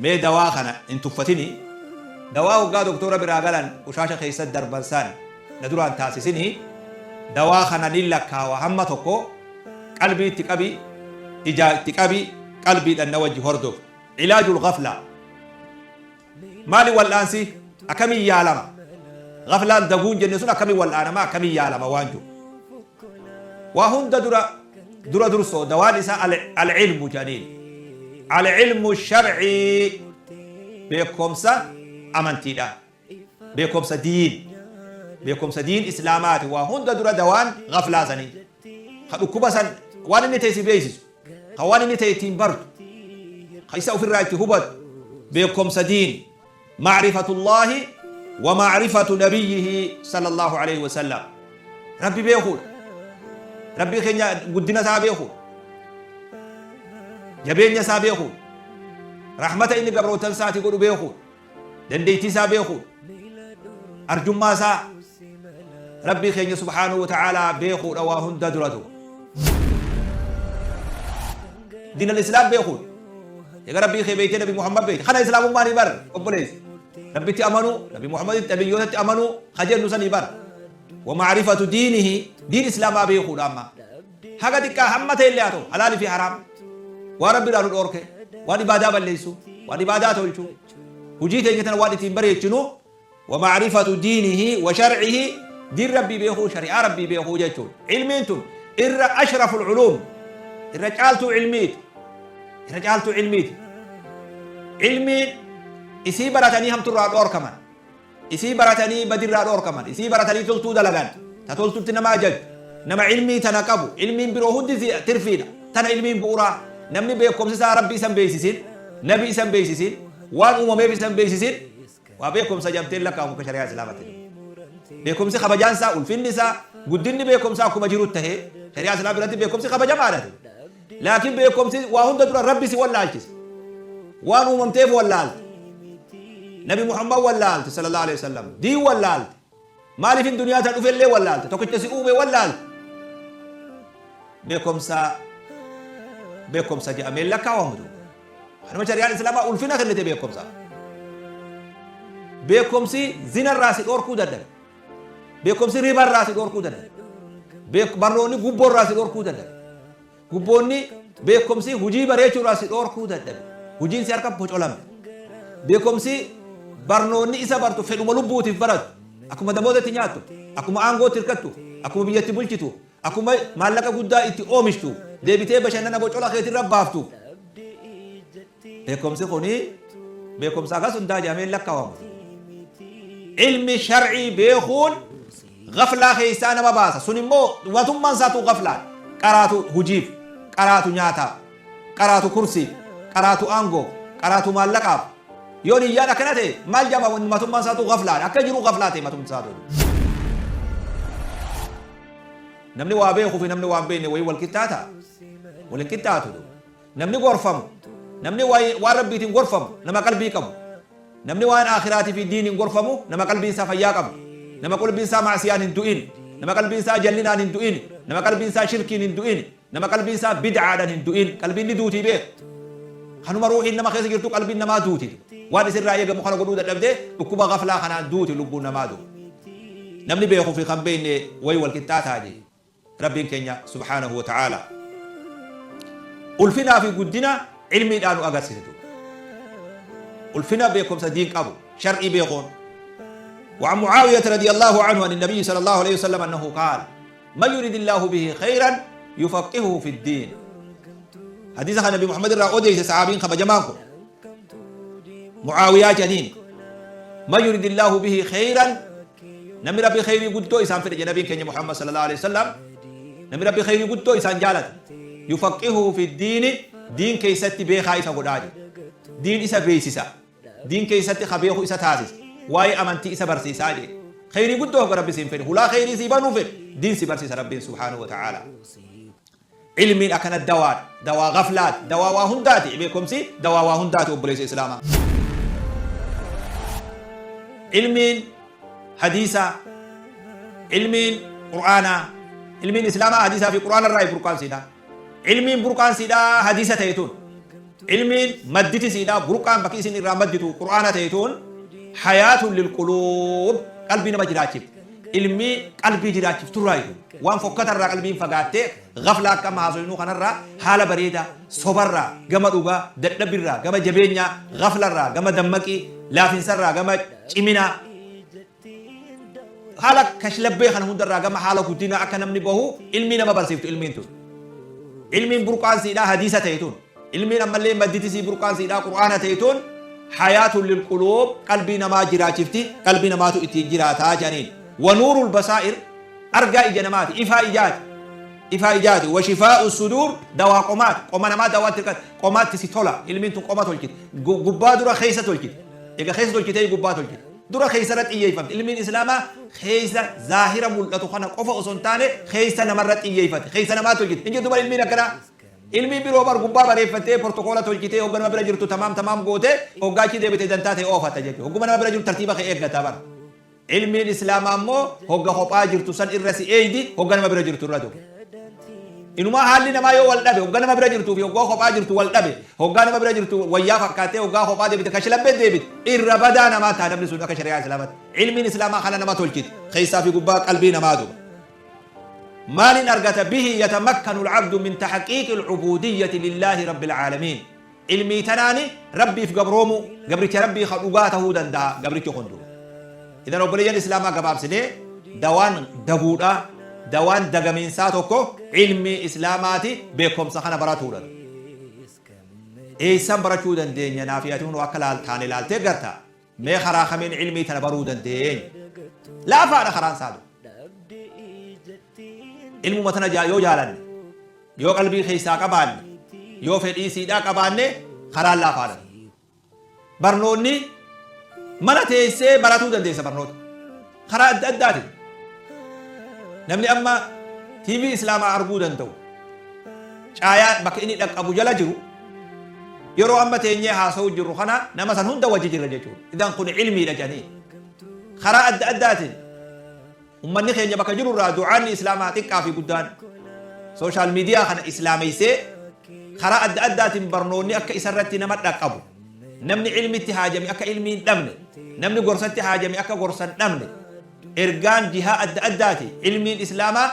Mee dawaa kana hin tuffatini. Dawaa hoggaa doktora biraa galan qushaasha keessa darban san na duraan taasisini. Dawaa kana ni lakkaawa hamma tokko qalbii itti qabi, ijaa itti qabi, qalbiidhaan na wajji hordof. Ilaajul ghaflaa. Maali wal'aansi? Akkamiin yaalama? Ghaflaan daguun jenne sun akkamiin wal'aanama? Akkamiin yaalama waan jiru? Waa hunda dura dura dursoo dawaan isaa al-ilmu jedhaniin. Al-ilmu shar'ii, beekumsa amantiidha. Beekumsa diin. Beekumsa diin islaamaati. Waa hunda dura dawaan ghaflaa sanii. Ka dhukkuba san waan inni ta'e si beeksisu. Ka waan inni ta'e ittiin bartu. Ka isa ofirraa itti hubatu. Beekumsa diin. Ma'rifatullaahi wa ma'rifatu nabiyyihi sallallahu alayhi wa sallam. Rabbi beekuudha. Rabbii keenya guddina isaa beekuudha. Jabeenya isaa beekuudha. Rahmata inni gabrootan isaatii godhu beekuudha. Dandeettii isaa beekuudha. Arjummaa isaa Rabbii keenya subhaanahu wa ta'aalaa beekuudha waa hunda duratu. Diin al-Islaam beekuudha. Egaa Rabbii kee beektee Nabi Muhammad beekte. Kana Islaamummaa ni bar obboleessi. Rabbitti amanuu, Nabi Muhammaditti, nabiyyootatti amanuu ka jennu sanii bar. Wa ma'rifatu diinihi, diin Islaamaa beekuudha amma. Haga xiqqaa hamma ta'e illee haa ta'u, halaalii fi haraam. Waan Rabbi irraa nu dhoorke, waan ibaadaa balleessu, waan ibaadaa tolchu, hujii teenya tana waan ittiin bareechinu. Wa ma'rifatu diinihi wa shar'ihi, diin Rabbii beekuu, shari'aa Rabbii beekuu jechuun. Ilmiin tun irra ashraful uluum, irra caaltuu ilmiiti. Irra caaltuu ilmiiti. Ilmiin isii baratanii hamturraa dhoorkaman. Isii baratanii badirraa dhoorkaman. Isii baratanii toltuu dalagan. Ta toltutti nama ajaju. Nama ilmii tana qabu. Ilmiin biroo hundi tirfiidha. Tana ilmiin bu'uraa. Namni beekumsi isaa Rabbi isan beeksisin, Nabi isan beeksisin, waan uumameef isan beeksisin, waa beekumsa jamteen lakkaa'amu akka shari'aa Islaamatti. Beekumsi kabajaan isaa, ulfinni isaa, guddinni beekumsaa akkuma jiru tahee, shari'aa Islaam biratti beekumsi kabajamaadha. Laakiin beekumsi waa hunda dura Rabbi si wallaalchisa. Waan uumamteef wallaalte. Nabi Muhammad wallaalte sallallahu alaihi wasallam. Diin wallaalte. Maaliif hin duniyaa tan dhufellee wallaalte. Tokkicha si uume wallaalte. Beekumsa beekumsa jedhamee lakkaa'amu. Kanuma shari'aan Islaamaa ulfina kennite beekumsa. Beekumsi zinarraa si dhorkuu dadhabe. Beekumsi ribarraa si dhorkuu dadhabe. Barnoonni gubboorraa si dhorkuu dadhabe. Gubboonni beekumsi hujii bareechuurraa si dhorkuu dadhabe. Hujiin si harka bocolame. Beekumsi barnoonni isa bartu fedhuma lubbuutiif baratu. Akkuma damootatti nyaattu, akkuma aangootti hirkattu, akkuma biyyatti bulchitu, akkuma maallaqa guddaa itti oomishtu, deebitee bashannana bocola keetirra baaftu. Beekumsi kuni beekumsa akkas hundaa jedhamee lakkaa'amu. Ilmi shar'ii beekuun ghaflaa keessaa nama baasa. Sun immoo watummaan isaatu ghaflaa. Qaraatu hujiif, qaraatu nyaataaf, qaraatu kursiif, qaraatu aangoof, qaraatu maallaqaaf. Yoo niyyaan akkana ta'e maal jedhama? Matummaan isaatu ghaflaadha. Akka jiru ghaflaa ta'e matummaan isaatu. Namni waa beekuu fi namni waa hin beekne wayii wal qixxaata? Wal hin qixxaatu. Namni gorfamu, namni waan Rabbiitiin gorfamu nama qalbii qabu. Namni waan aakhiraatii fi diiniin gorfamu nama qalbiin isaa fayyaa qabdu. Nama qalbiin isaa maasiyaan hin du'in, nama qalbiin isaa jallinaan hin du'in, nama qalbiin isaa shirkiin hin du'in, nama qalbiin isaa bid'aadhaan hin du'in. Qalbiin ni duutii beek. Kanuma ruuhiin nama keessa jirtu qalbiin namaa duuti. Waan isirraa eegamu kana godhuu dadhabdee dhukkuba ghaflaa kanaan duuti lubbuun namaa du'u. Namni beekuu fi kan beekne wayi wal qixxaataa jee. Rabbiin keenya subhaanahu wa ta'aalaa ulfinaa fi guddina ilmiidhaa nu agarsiise duuba. Ulfina beekumsa diin qabu shar'ii beekuun. وعن معاوية رضي الله عنه عن النبي صلى الله عليه وسلم أنه قال: من يريد الله به خيرا يفقهه في الدين. حديث عن النبي محمد را أوديس صحابين خبجمانكم معاوية جنين. من يريد الله به خيرا، namni Rabbi khayrii guddoo isaan fedhe jedhe nabiin keenya Muhammad sallallahu alaihi wasallam, namni Rabbi khayrii guddoo isaan jaalate, yufaqihuhu fi diini, diin keessatti beekaa isa godhaa jedhe. Diin isa beeksisa, diin keessatti ka beeku isa taasisa, waa'ee amantii isa barsiisaa jedhe. Khayrii guddoo hogga Rabbi siin fedhe, hulaa khayrii sii banuu fedhe, diin si barsiisa Rabbiin subhaanahu wa ta'ala. Ilmiin akkana dawaadha, dawaa ghaflaati, dawaa waa hundaati. Beekumsi dawaa waa hundaati, obboleessa Islaamaa. Ilmiin hadiisaa, ilmiin Qur'aanaa, ilmiin Islaamaa hadiisaa fi Qur'aana irraa burqaan siidha. Ilmiin burqaan siidhaa hadiisa ta'e tun. Ilmiin madditi siidhaa, burqaan bakki isin irraa madditu Qur'aana ta'e tun, hayaatun lilquluub, qalbii nama jiraachifti. Ilmii qalbii jiraachifturraa jechuudha. Waan fokkatarraa qalbiin fagaattee, gaflaa akka amma haasoynuu kanarraa haala bareedaa, sobarraa gama dhugaa, dadhabirraa gama jabeenyaa, gaflarraa gama dammaqii, laafinsarraa gama ciminaa, haala kashlabbee kana hundarraa gama haala guddinaa akka namni bahu ilmii nama barsiiftu ilmiin tun. Ilmiin burqaan siidhaa hadiisa ta'e tun. Ilmiin ammallee madditi sii burqaan siidhaa Qur'aana ta'e tun, hayaatun lilquluub, qalbii namaa jiraachifti, qalbii namaatu ittiin jiraataa jedhaniin. Wa nuurul basaa'ir, argaa ija namaati, ifaa ijaati. Ifaa ijaati. Wa shifaa'u suduur, dawaa qomaati. Qoma namaa dawaatti hirkata. Qomaatti si tola. Ilmiin tun qoma tolchiti. Gubbaa dura keessa tolchiti. Egaa keessa tolchitee gubbaa tolchiti. Dura keessa irra xiyyeeffamti. Ilmiin Islaamaa keessa zaahira mul'atu kana qofa osoo hin taane keessa namarra xiyyeeffate. Keessa namaa tolchiti. Hin jirtu bar ilmiin akkanaa. Ilmiin biroo bar gubbaa bareeffattee, portokoola tolchitee, hogga nama bira jirtu tamaam tamaam gootee, hoggaa achi deebite dantaa ta'e oofatta jechuudha. Hogguma nama bira jirtu tartiiba kee eeggata bar. Ilmiin Islaamaa immoo hogga kophaa jirtu san irra si eeydi, hogga nama bira jirtu irra ture. Inumaa haalli namaa yoo wal dhabe, hogga nama bira jirtuu fi hoggaa kophaa jirtu wal dhabe, hoggaa nama bira jirtu wayyaa fakkaattee hoggaa kophaa deebite kashlabbee deebite, irra badaa namaa ta'a namni sun akka shari'aa Islaamaatti. Ilmiin Islaamaa kana nama tolchiti. Keessaa fi gubbaa qalbii namaa duba. Maaliin argata? Bihi yatamakkanu al-abdu min tahqiiqi al-ubuudiyyati lillaahi rabbil aalamiin. Ilmii tanaani Rabbiif gabroomuu, gabricha Rabbii ka dhugaa tahuu dandaha gabrichi kun duuba. Idan obboleeyyan Islaamaa, gabaabsinee dawaan daguudhaa, dawaan dagamiinsaa tokko ilmii Islaamaati, beekomsa kana baratuudha. Eessan barachuu dandeenya? Naafi ati hunoo akka laal taane laaltee garta. Mee karaa kamiin ilmii tana baruu dandeenya? Laafaadha karaan isaa duuba. Ilmuma tana yoo jaalanne, yoo qalbii keessaa qabaanne, yoo fedhii siidhaa qabaanne, karaan laafaadha. Barnoonni mana teessee baratuu dandeessa, barnoota karaa adda addaatiin. Namni amma TV Islaamaa arguu danda'u, caayaa bakka inni dhaqqabu jala jiru, yeroo amma teenyee haasa'uu jirru kana nama san hunda wajji jirra jechuudha. Idan kun ilmiidha jedhanii. Karaa adda addaatiin ummanni keenya bakka jiru irraa du'aanni Islaamaa xiqqaa fi guddaan social media kana islaameessee karaa adda addaatiin barnoonni akka isarratti nama dhaqqabu, namni ilmitti haajame akka ilmii hin dhabne, namni gorsatti haajame akka gorsa hin dhabne, ergaan jihaa adda addaati ilmiin Islaamaa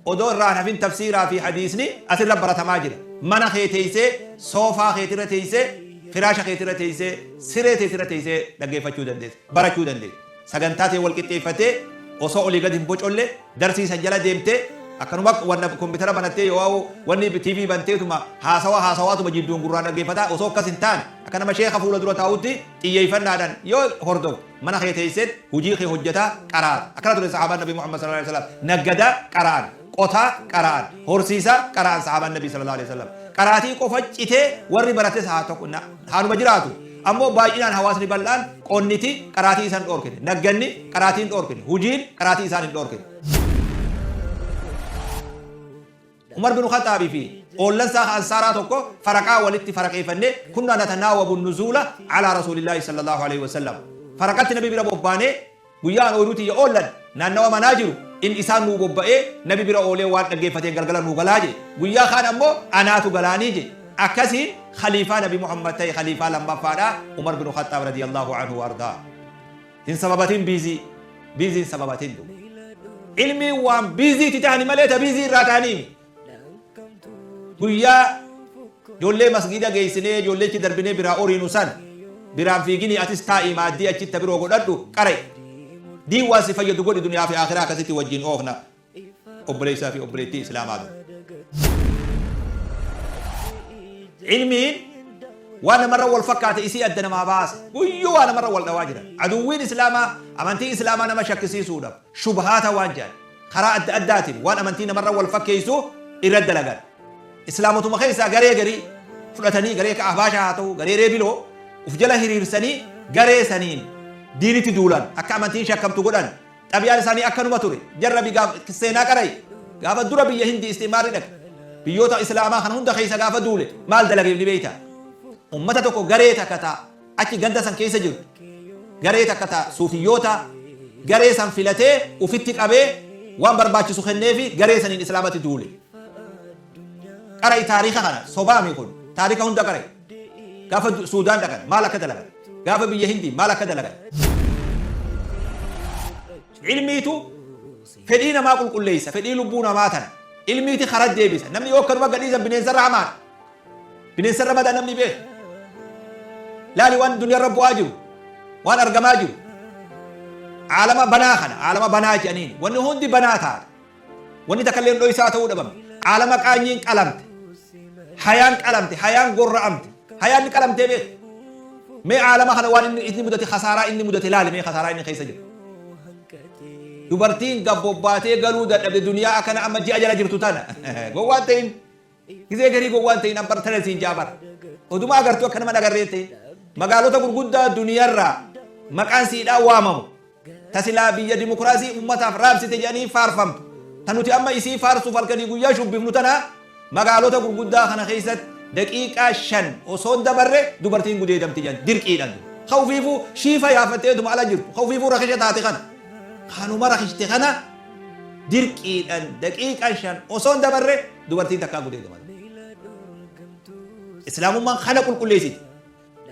odoo irraa hin hafin, tafsiiraa fi hadiisni asirra baratamaa jira. Mana kee teessee, soofaa keetirra teessee, firaasha keetirra teessee, siree teetirra teessee dhaggeeffachuu dandeessa, barachuu dandeessa. Sagantaa tee wal qixxeeffatee, osoo olii gad hin bocolle darsii san jala deemtee, akkanuma wanna kompiitara banattee yoo wanni TV banteetuma haasawa haasawaatuma jidduun gurraan dhaggeeffataa osoo akkas hin taane, akka nama sheeka fuula dura taa'utti xiyyeeffannaadhaan yoo hordofte, mana kee teesseet hojii kee hojjetaa qaraata. Akkana ture sahaabaan Nabi Muhammad sallallahu alaihi wasallam: naggadaa qara'an, qotaa qara'an, horsiisaa qara'an. Sahaabaan Nabi sallallahu alaihi wasallam qaraatii qofa citee warri barates haa tokko haanuma jiraatu. Ammoo baay'inaan hawaasni bal'aan qonniti qaraatii isaan dhoorkine, nagganni qaraatii hin dhoorkine, hujiin qaraatii isaan hin dhoorkine. Umar bin Khaxaabii fi oollan isaa Ansaaraa tokko faraqaa walitti faraqeeffannee, kunnaa natanaawabu nuzuula alaa Rasuulillaahi sallallahu alaihi wasallam. Faraqatti Nabi bira bobbaanee, guyyaa an ooyruu tiyya oollan naannawa manaa jiru in isaan nuu bobba'ee Nabi bira oolee waan dhaggeeffateen galgala nuu galaa jee. Guyyaa kaan ammoo anaatu galaanii jee. Akkasiin khaliifaa Nabi Muhammad ta'e, khaliifaa lammaffaadha Umar bin Khaxaab radiyallahu anhu wa ardaa. Hin sababatin busy, busy hin sababatin duuba. Ilmiin waan busy ta'ani malee ta busy irraa ta'anii. Guyyaa ijoollee masgiida geessinee, ijoollee achi darbinee biraa oriinu san biraan fiiginii, atis taa'ii maaddii achitti biroo godhadhu qara'i. Diin waan si fayyadu godhi, duniyaa fi akhiraa akkasitti wajjin oofna, obboleessaa fi obboleettii Islaamaa. Ilmiin waan namarra wal fakkaate isii adda namaa baasa. Guyyuu waan namarra wal dhawaa jira. Aduwwiin Islaamaa amantii Islaamaa nama shakkisiisuudhaaf shubhaata waan jedhan karaa adda addaatiin waan amantii namarra wal fakkeessu irra dalagan. Islaamotuma keessaa garee garii fudhatanii, garee ka Ahbaashaa haa ta'u, garee Reebiloo uf jala hiriirsanii, garee saniin diinitti duulan, akka amantiin shakkamtu godhan. Xabiyaan isaanii akkanuma ture. Jarra bigaaf seenaa qara'i. Gaafa dura biyya Hindii istimaarri dhaqe, biyyoota Islaamaa kana hunda keessa gaafa duule maal dalageef ni beektaa? Ummata tokko, garee takka taa achi ganda san keessa jirtu, garee takka taa suufiyyoota, garee san filatee ufitti qabee waan barbaachisu kenneefi garee saniin Islaamatti duule. Qara'i taariika kana, sobaami kun, taariika hunda qara'i. Gaafa Suudaan dhaqan maal akka dalagan, gaafa biyya Hindii maal akka dalagan. Ilmiitu fedhii namaa qulqulleessa, fedhii lubbuu namaa tana. Ilmiiti karaa deebisa. Namni yoo akkanuma gadhiisan bineensarra hamaadha. Bineensarra madaa namni beeka. Laali waan duniyaarra bu'aa jiru, waan argamaa jiru. Aalama banaa kana, aalama banaa jedhaniin. Wanni hundi banaa taate. Wanni takka illee dhoysaa ta'uu dhabame. Aalama qaanyiin qalamte. Hayaan qalamte, hayaan gorra'amte. Hayaan ni qalamtee beeka. Mee aalama kana waan inni mudate, khasaaraa inni mudate laali, mee khasaaraa inni keessa jiru. Dubartiin gabbobbaatee galuu dadhabde duniyaa akkana amma ji'a jala jirtu tana. Gowwaan ta'in, gizee garii gowwaan ta'in abbar tana siin jaabar. Oduma agartuu akka nama dhagarree ta'in. Magaalota gurguddaa duniyaarraa maqaan siidhaa waamamu. Ta silaa biyya dimokiraasii ummataaf raabsite jedhanii faarfamtu. Ta nuti amma isii faarsuuf halkanii guyyaa shubbifnu tana, magaalota gurguddaa kana keessatti daqiiqaa 5 osoo hin dabarre dubartiin gudeedamti jedhan dirqiidhaan. Ka ufiifuu shiifa yaafatteetuma ala jirtu, ka ufiifuu rakisha taate kana. Kanuma rakishte kana dirqiidhaan daqiiqaa 5 osoo hin dabarre dubartiin takkaa gudeedama. Islaamummaan kana qulqulleessiti.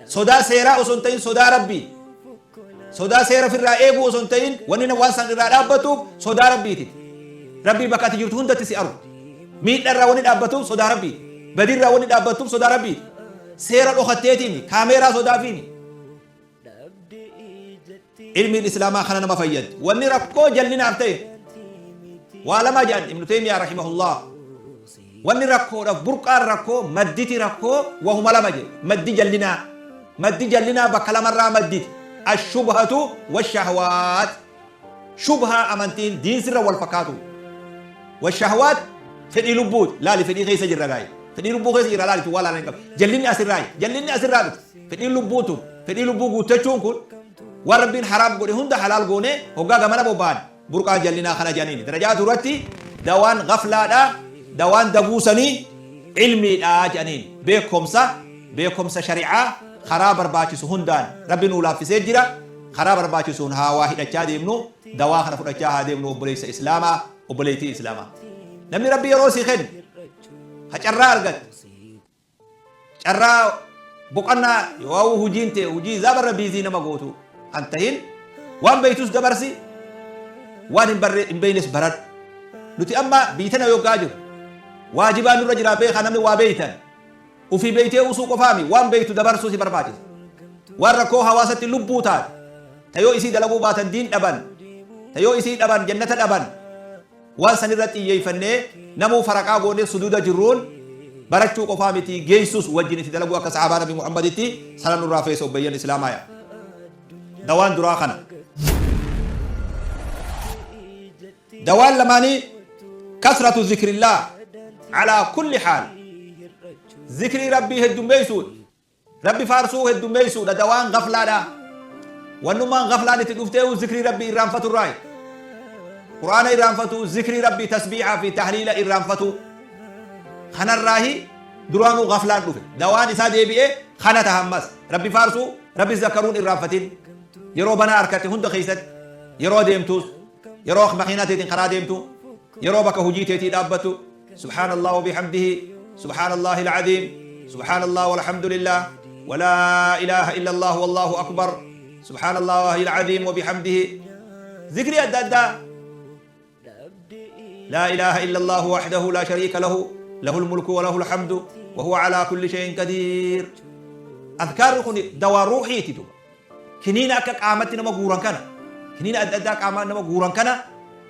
Sodaa seeraa osoo hin ta'in sodaa Rabbii. Sodaa seera ofirraa eeguu osoo hin ta'in wanni waan san irraa dhaabbatuuf sodaa Rabbiiti. Rabbii bakka ati jirtu hundatti si argu. Miidhaa irraa wanni dhaabbatuuf sodaa Rabbiiti. Badii irraa wanni dhaabbatuuf sodaa Rabbiiti. Seera dhokatteetiimi, kaameeraa sodaafiimi. Ilmiin Islaamaa kana nama fayyaddi. Wanni rakkoo jallinaaf ta'e waa lama jedhan Ibnu Taymiyaa rahimahullah. Wanni rakkoodhaaf burqaan rakkoo, madditi rakkoo wahuma lama jedhe. Maddi jallinaa. Maddi jallinaa bakka lamarraa madditi. Ashubhatu washahwaat. Shubhaa amantiin diinsirra wal fakkaatu. Washahwaat fedhii lubbuuti. Laali, fedhii keessa jirra gaa'e. Fedhii lubbuu keessa jirra, laali, tun waa laalan hin qabu. Jallinni asirraayi. Jallinni asirraa dhufe. Fedhiin lubbuu tun, fedhii lubbuu guuttachuun kun waan Rabbiin haraam godhe hunda halaal goonee hoggaa gamana bobba'an burqaa jallinaa kana jedhaniini. Darajaa duratti dawaan gaflaadha, dawaan daguusanii ilmiidha jedhaniini. Beekumsa, beekumsa shari'aa karaa barbaachisu hundaan Rabbi nuu laaffisee jira. Karaa barbaachisuun haa waa hidhachaa deemnu, dawaa kana fudhachaa haa deemnu, obboleessa Islaamaa, obboleettii Islaamaa. Namni Rabbi yeroo sii kenne, ha carraa argatte, carraa boqonnaa yoo hujiin ta'e hujii zabarra biizii nama gootu kan tahin, waan beektus dabarsi, waan hin barre hin beeknes baradhu. Nuti amma biyya tana yoggaa jiru waajibaa nurra jira, beekaa. Namni waa beeytan ufii beeytee usuu qofaami, waan beektu dabarsuu si barbaachisa. Waan rakkoo hawaasatti lubbuu taate, ta yoo isii dalaguu baatan diin dhaban, ta yoo isii dhaban jannata dhaban, waan san irratti xiyyeeffannee namuu faraqaa goonee suduuda jirruun barachuu qofaa miti, geessus wajjin itti dalaguu akka sahaabaa Nabi Muhammaditti sana nurraa feesa. Obboleeyyan Islaamaa, yaa dawaan duraa kana. Dawaan lamaanii kasratu zikrillah alaa kulli haal, zikrii Rabbii heddummeessuudha, Rabbi faarsuu heddummeessuudha dawaan gaflaadha. Wannummaan gaflaan itti dhufteehu zikrii Rabbii irraanfaturraayi. Qur'aana irraanfatu, zikrii Rabbii, tasbiihaa fi tahliila irraanfatu kanarraahi duraanuu gaflaan dhufe. Dawaan isaa deebi'ee kana taha ammas Rabbi faarsuu, Rabbi zakkaruun irraanfatin. Yeroo banaa arkatte hunda keessatti, yeroo deemtus, yeroo makiinaa teetiin karaa deemtu, yeroo bakka hojii teetii dhaabbattu, subhaanallah wa bihamdihi, subhaanallahi alcaziim, subhaanallah walhamdulillah, walaa ilaaha illa allah, wallahu akbar, subhaanallahi alcaziim wa bihamdihi, zikrii adda addaa, laa ilaaha illa allah wahdahu laa shariika lahu, lahu lmulku wa lahu alhamdu wa huwa calaa kulli shay'in qadiir. Adkaarri kun dawaa ruuxiiti duba. Kiniina akka qaamatti nama guuran kana, kiniina adda addaa qaamaan nama guuran kana,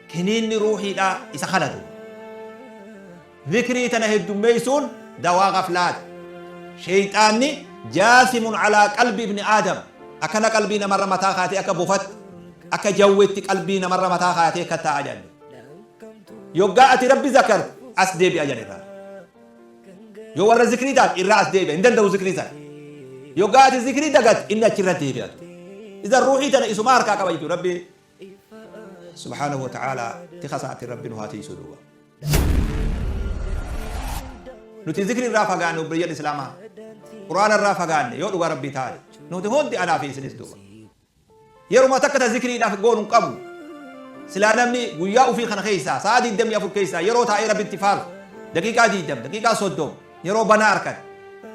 kiniinni ruuxiidha isa kana duba. Zikrii tana heddummeessuun dawaa gaflaati. Sheeyxaanni jaasimun alaa qalbi ibni Aadam, akkana qalbii namarra mataa kaatee, akka bofatti, akka jawwetti qalbii namarra mataa kaatee akka taa'a jedhan. Yoggaa ati Rabbi zakartu as deebi'a jedhan irraa. Yoo warra zikrii taate irraa as deebi'a, hin danda'u zikrii sana. Yoggaa ati zikrii dagatte inni achirra deebi'atu. Idan ruuxii tana isuma harkaa qaba jechuudha. Rabbi subhaanahu wa ta'ala tika isaatiin Rabbi nu haa tiisu duuba. Nuti zikri irraa fagaanne, obboleeyyan Islaamaa. Qur'aana irraa fagaanne yoo dhugaa Rabbii taate. Nuti hundi, anaa fi isinis duuba. Yeruma takka ta zikriidhaaf goonu hin qabnu. Silaa namni guyyaa ufii kana keessaa sa'a 24 keessaa yeroo taa'ee Rabbitti faarsu daqiiqaa 20, daqiiqaa 30, yeroo banaa harkate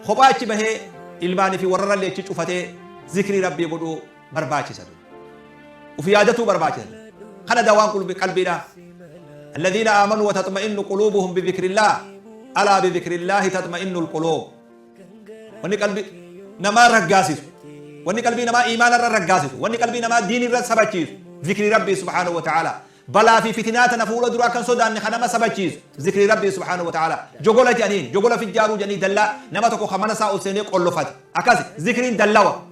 kophaa achi bahee Ilmaanii fi warrarrallee achi cufatee zikrii Rabbii godhuu barbaachisa. Uf yaadatuu barbaachisa. Kana dawaan qalbiidha. Alladhiina aamanuu wa taxma'innu quluubuhum bidhikrillaah alaa bidhikrillaahi taxma'innu alquluub. Wanni qalbii namaa raggaasisu, wanni qalbii namaa iimaana irra raggaasisu, wanni qalbii namaa diin irra sabachiisu zikrii Rabbii subhaanahu wa ta'aalaa. Balaa fi fitinaa tana fuula duraa akka hin sodaanne ka nama sabachiisu zikrii Rabbii subhaanahu wa ta'aalaa. Jogola jedhaniin, jogola fijjaaruu jedhanii dallaa nama tokko ka mana isaa ol seenee qollofate. Akkasi zikriin dallawa.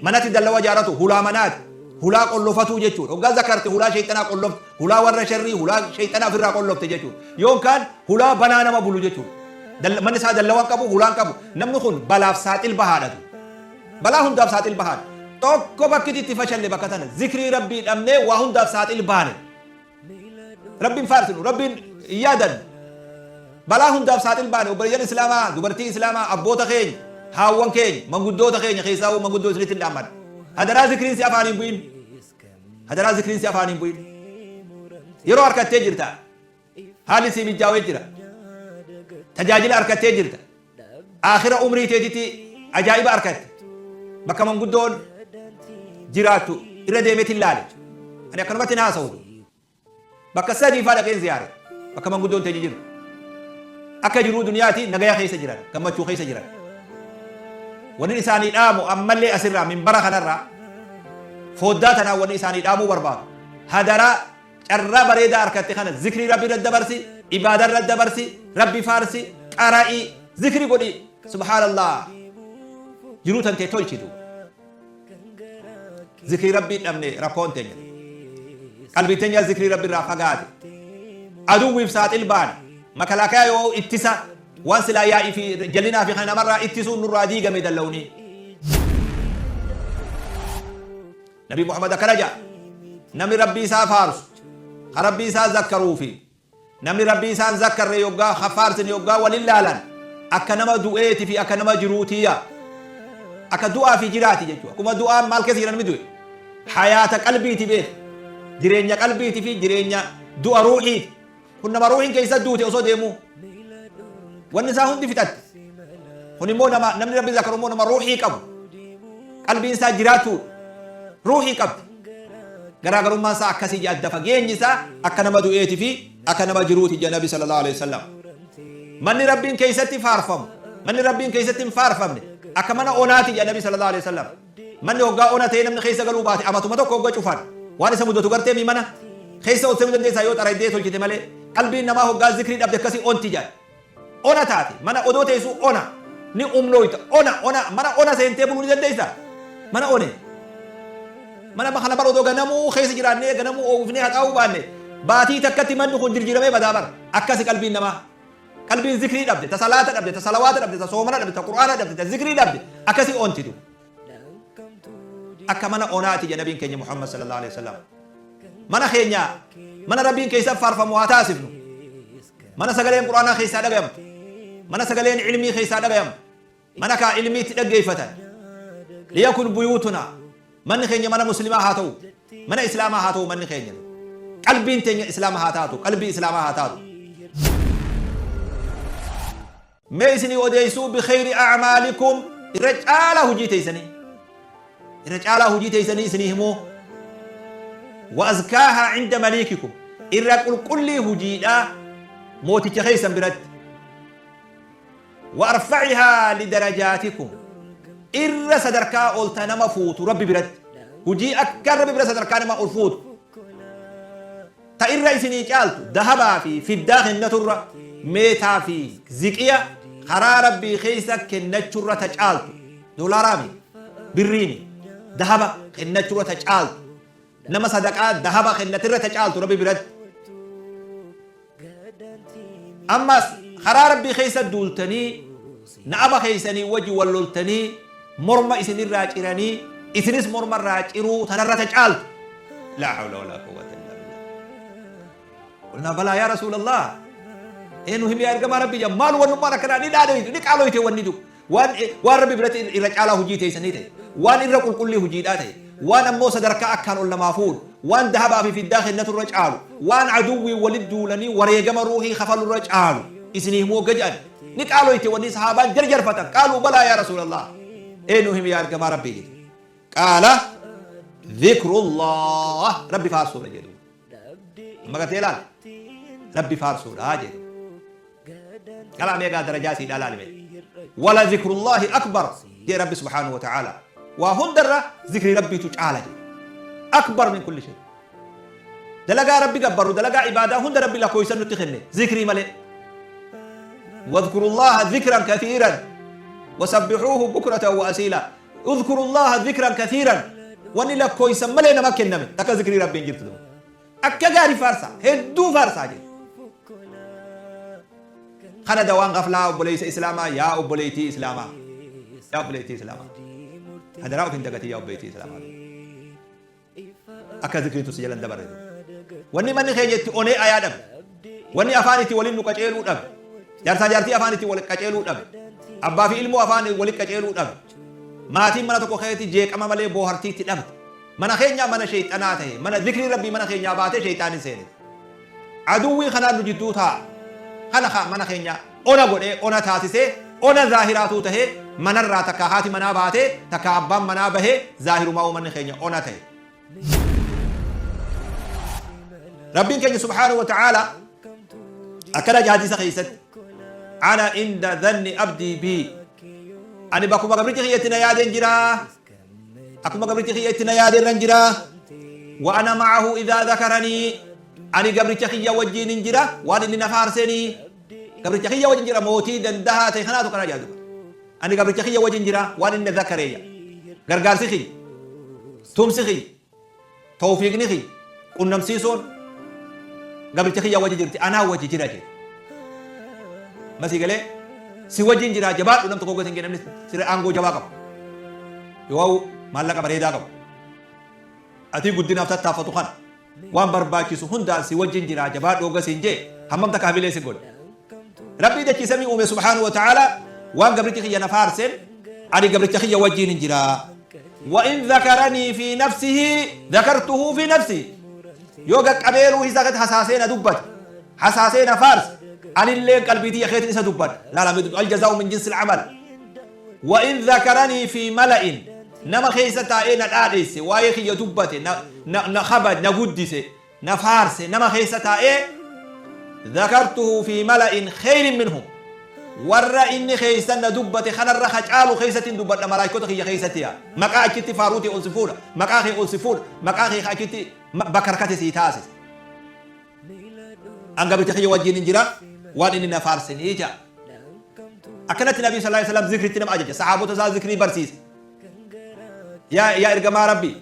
Manatti dallawa jaaratu hulaa manaati. Hulaa qollofatuu jechuudha. Hoggaa zakarte hulaa sheeyxanaa qollofte, hulaa warra sharrii, hulaa sheeyxanaa ofirraa qollofte jechuudha. Yookaan hulaa banaa nama bulu jechuudha. Manni isaa dallawa hin qabu, hulaa hin qabu. Namni kun balaaf saaxil bahaadhatu. Balaa hundaaf saaxil bahaadha. Tokko bakki itti fashalle bakka tana. Zikrii Rabbii dhabnee waa hundaaf saaxil baane. Rabbiin faarsinu, Rabbiin hin yaadannu. Balaa hundaaf saaxil baane obboleeyyan Islaamaa, dubartii Islaamaa, abboota keenya, haawwan keenya, manguddoota keenya keessaa manguddoo isinitti hin dhaammadha. Hadaraa zikriin si afaaniin bu'in. Hadaraa zikriin si afaaniin bu'in. Yeroo harkattee jirta. Haalli sii mijjaawee jira. Tajaajila arkattee jirta. Aakhira umrii teetitti ajaa'iba arkatte. Bakka manguddoon jiraattu irra deemeetiin laale. Ani akkanumatti hin haasa'u. Bakka sadii faa dhaqeen ziyaare. Bakka manguddoon teenya jirtu. Akka jiruu duniyaati nagaya keessa jiran, gammachuu keessa jiran. Wanni isaanii dhaamu ammallee asirraa minbara kanarraa fooddaa tanaan wanni isaanii dhaamuu barbaadu. Hadaraa Carraa bareedaa arkatte kana zikrii Rabbi irra dabarsi, ibaada irra dabarsi, Rabbi faarsi, qara'i, zikri godhi. Subhaanallah. Jiruu tantee tolchi duuba. Zikrii Rabbii dhabne rakkoon teenya. Qalbii teenya zikrii Rabbi irraa fagaate. Aduwwiif saaxil baane. Makalaakayaa yoo ittisa waan silaa yaa'ii fi jallinaa fi kana namarraa ittisuun nurraa diigame dalla'unii. Nabi Muhammad akkana ja'a, Namni Rabbii isaa faarsu, ka Rabbii isaa zakkaruu fi namni Rabbii isaa hin zakkarre yoggaa ka faarsine yoggaa walin laalan akka nama du'eeti fi akka nama jiruutii yaa. Akka du'aa fi jiraati jechuudha. Akkuma du'aan maal keessa jira namni du'e? Hayaata qalbiiti beek. Jireenya qalbiiti fi jireenya du'a ruuhiiti. Kun nama ruuhiin keessa duute osoo deemuu. Wanni isaa hundi fixatte. Kun immoo nama namni Rabbi zakaru immoo nama ruuhii qabu. Qalbiin isaa jiraatuudha. Ruuhii qabdi. Garaagarummaan isaa akkasii jedha adda fageenyi isaa akka nama du'eeti fi akka nama jiruuti jedha Nabi sallallahu alaihi wasallam. Manni Rabbiin keessatti faarfamu, manni Rabbiin keessatti hin faarfamne akka mana onaati jedha Nabi sallallahu alaihi wasallam. Manni hoggaa ona ta'ee namni keessa galuu baate amatuma tokko hogga cufan waan isa mudatu gartee mi mana keessa ol seenuu dandeessaa yoo xaraydee tolchite malee qalbiin namaa hoggaa zikrii dhabde akkasii onti jedhan. Ona taate mana odoo teessuu ona ni umnooyta ona ona mana ona seentee buluu ni dandeessaa mana one mana kana bar odoo ganamuu keessa jiraannee ganamuu oowwifnee haxaa'uu baanne baatii takkatti manni kun jirjiramee badaa bar akkasi qalbiin namaa. Qalbiin zikrii dhabde, ta salaata dhabde, ta salawaata dhabde, ta soomana dhabde, ta qur'aana dhabde, ta zikrii dhabde akkasii onti du. Akka mana onaati jedha nabiin keenya Muhammad sallallahu alaihi wasallam. Mana keenya mana Rabbiin keessa faarfamu haa taasifnu. Mana sagaleen qur'aanaa keessaa dhagayamtu. Mana sagaleen ilmii keessaa dhagayamtu. Mana kaa ilmii itti dhaggeeffatan. Liyakun buyuutunaa. Manni keenya mana muslimaa haa ta'u. Mana islaamaa haa ta'u manni keenya. Qalbiin teenya islaama haa taatu. Qalbii islaamaa haa taatu. Mee isinii odeessuu bikhayri a'maalikum irra caalaa hojii teessanii. Irra caalaa hojii teessanii isinii himuu. Wa azkaahaa inda maliikikum. Irra qulqullii hojiidhaa mooticha keessan biratti. Wa arfa'ihaa lidarajaatikum irra sadarkaa ol ta nama fuutu Rabbi biratti hujii akkaan Rabbi bira sadarkaa nama ol fuutu ta irra isinii caaltu dahabaa fi fiddaa kennaturra meetaa fi ziqiya karaa Rabbii keessa kennachurra ta caaltu doolaaraami birriimi dahaba kennachurra ta caaltu nama sadaqaa dahaba kennatirra ta caaltu Rabbi biratti Ammas karaa Rabbii keessa duultanii, na'aba keessanii wajji wal loltanii, morma isinirraa ciranii, isinis morma irraa ciruu tanarra ta caaltu. Laa hawla walaa quwwata illaa billah. Qulnaa balaa yaa Rasuulallah. Ee nu himi yaa ergamaa Rabbii jedhan maal wannummaan akkanaa ni dhaadhoytu ni qaaloyte wanni du. Waan waan Rabbi biratti irra caalaa hujii teeysanii ta'e, waan irra qulqullii hujiidhaa ta'e, waan ammoo sadarkaa akkaan ol namaa fuudhu, waan dahabaa fi fiddaa kennatu irra caalu, waan aduwwiin walitti duulanii wareegama ruuhii kafalu irra caalu isinii himuu hogga je'an, ni qaaloyte wanni sahaabaan jarjarfatan, qaaluu balaa yaa Rasuulallaah. Eenyu himi yaa ergamaa Rabbii jedhe. Qaala dhikrullaah Rabbi faarsuudha jedhu. Amma gartee ilaal Rabbi faarsuudha jedhe. Qalaa meeqaa darajaa isiidhaa laali mee. Wala zikrullaahi akbar jee Rabbi subhaanahu wa ta'ala. Waa hundarra zikrii Rabbiitu caala jedhe. Akbar min kulli shay. Dalagaa Rabbi gabbarru dalagaa ibaadaa hunda Rabbi lakkoofsa nutti kenne zikrii malee. Wadhkurullaaha zikran kathiiran wasabbihuuhu bukratan wa asiila. Udhkurullaaha zikran kathiiran wanni lakkoofsa malee nama kenname takka zikrii Rabbiin jirtu. Akka gaarii faarsaa hedduu faarsaa jedhe. Kana dawaan gaflaa obboleessa Islaamaa yaa obboleettii Islaamaa. Yaa obboleettii Islaamaa. Hadaraa of hin dagatii yaa obboleettii Islaamaa. Akka zikriitu si jalan dabarre. Wanni manni keenya itti onee ayaa dhabe. Wanni afaan itti waliin nu qaceeluu dhabe. Jaarsaa jaartii afaan itti wal qaceeluu dhabe. Abbaa fi ilmoo afaan waliin qaceeluu dhabe. Maatiin mana tokko keessatti jeeqama malee boohartii itti dhabde. Mana keenyaa mana sheeyxanaa tahe. Mana zikrii Rabbii mana keenyaa baatee sheeyxaanin seene. Aduwwii kanaan nu jidduu taa'a. Kana ka mana keenya ona godhee ona taasisee ona zaahiraatuu tahee manarraa takkaa haati manaa baatee takkaa abbaan manaa bahee zaahirumaa'uu manni keenya ona tahe. Rabbiin keenya subhaanahu wa ta'aalaa akkana jedha hadiisa keessatti ana inda dhanni abdii bii ani bakkuma gabrichi kiyya itti na yaadeen jira Akkuma gabrichi kiyya itti na yaade irran jira. Wa ana ma'ahu idhaa dhakaranii. Ani gabricha kiyya wajjiin hin jira waan inni na faarseenii. Gabricha kiyya wajjin jira mootii dandahaa ta'e kanaatu kana jedha. Ani gabricha kiyya wajjin jira waan inni na dhakareeyya. Gargaarsi kiyya, tumsi kiyya, tawfiiqni kiyya, qunnamsiisuun gabricha kiyya wajji jirti anaa wajji jira jedhe. Masii galee si wajjin jira jabaadhu nam tokko gosa hin namni sirra aangoo jabaa qabu. Yoo maallaqa bareedaa qabu. Atii guddinaaf tattaaffatu kana waan barbaachisu hundaan si wajjin jira jabaadhu hogga siin jee hammam takka hamilee si godha. Rabbii dachii samii uume subhaanahu wa ta'ala waan gabrichi kiyya na faarseen ani gabricha kiyya wajjiin hin jira. Wa in dhakaranii fi nafsihi dhakartuhu fi nafsi. Yoo gaqqabeeluu isaa keessatti hasaasee na dubbate hasaasee na faarse anilleen qalbii tiyya keetiin isa dubbadha. Laala aljazaa'u min jinsil amal. Wa in dhakaranii fi mala'in nama keessa taa'ee na dhaadheesse waa'ee kiyya dubbate na kabaj na guddise na faarse nama keessa taa'ee dhakartuhu fi mala'in kheyrin minhum warra inni keessa na dubbate kanarra ka caalu keessatti hin dubbadha malaayikota kiyya keessatti yaa maqaa achitti faaruuti ol si fuudha maqaa kee ol si fuudha maqaa kee ka achitti bakka harkate sii taasise an gabricha kiyya wajjin hin jira waan inni na faarsenii jaa akkanatti nabii sallallahu alaihi wasallam zikritti nama ajaja sahaabota isaa zikrii barsiise Yaa ergamaa Rabbii,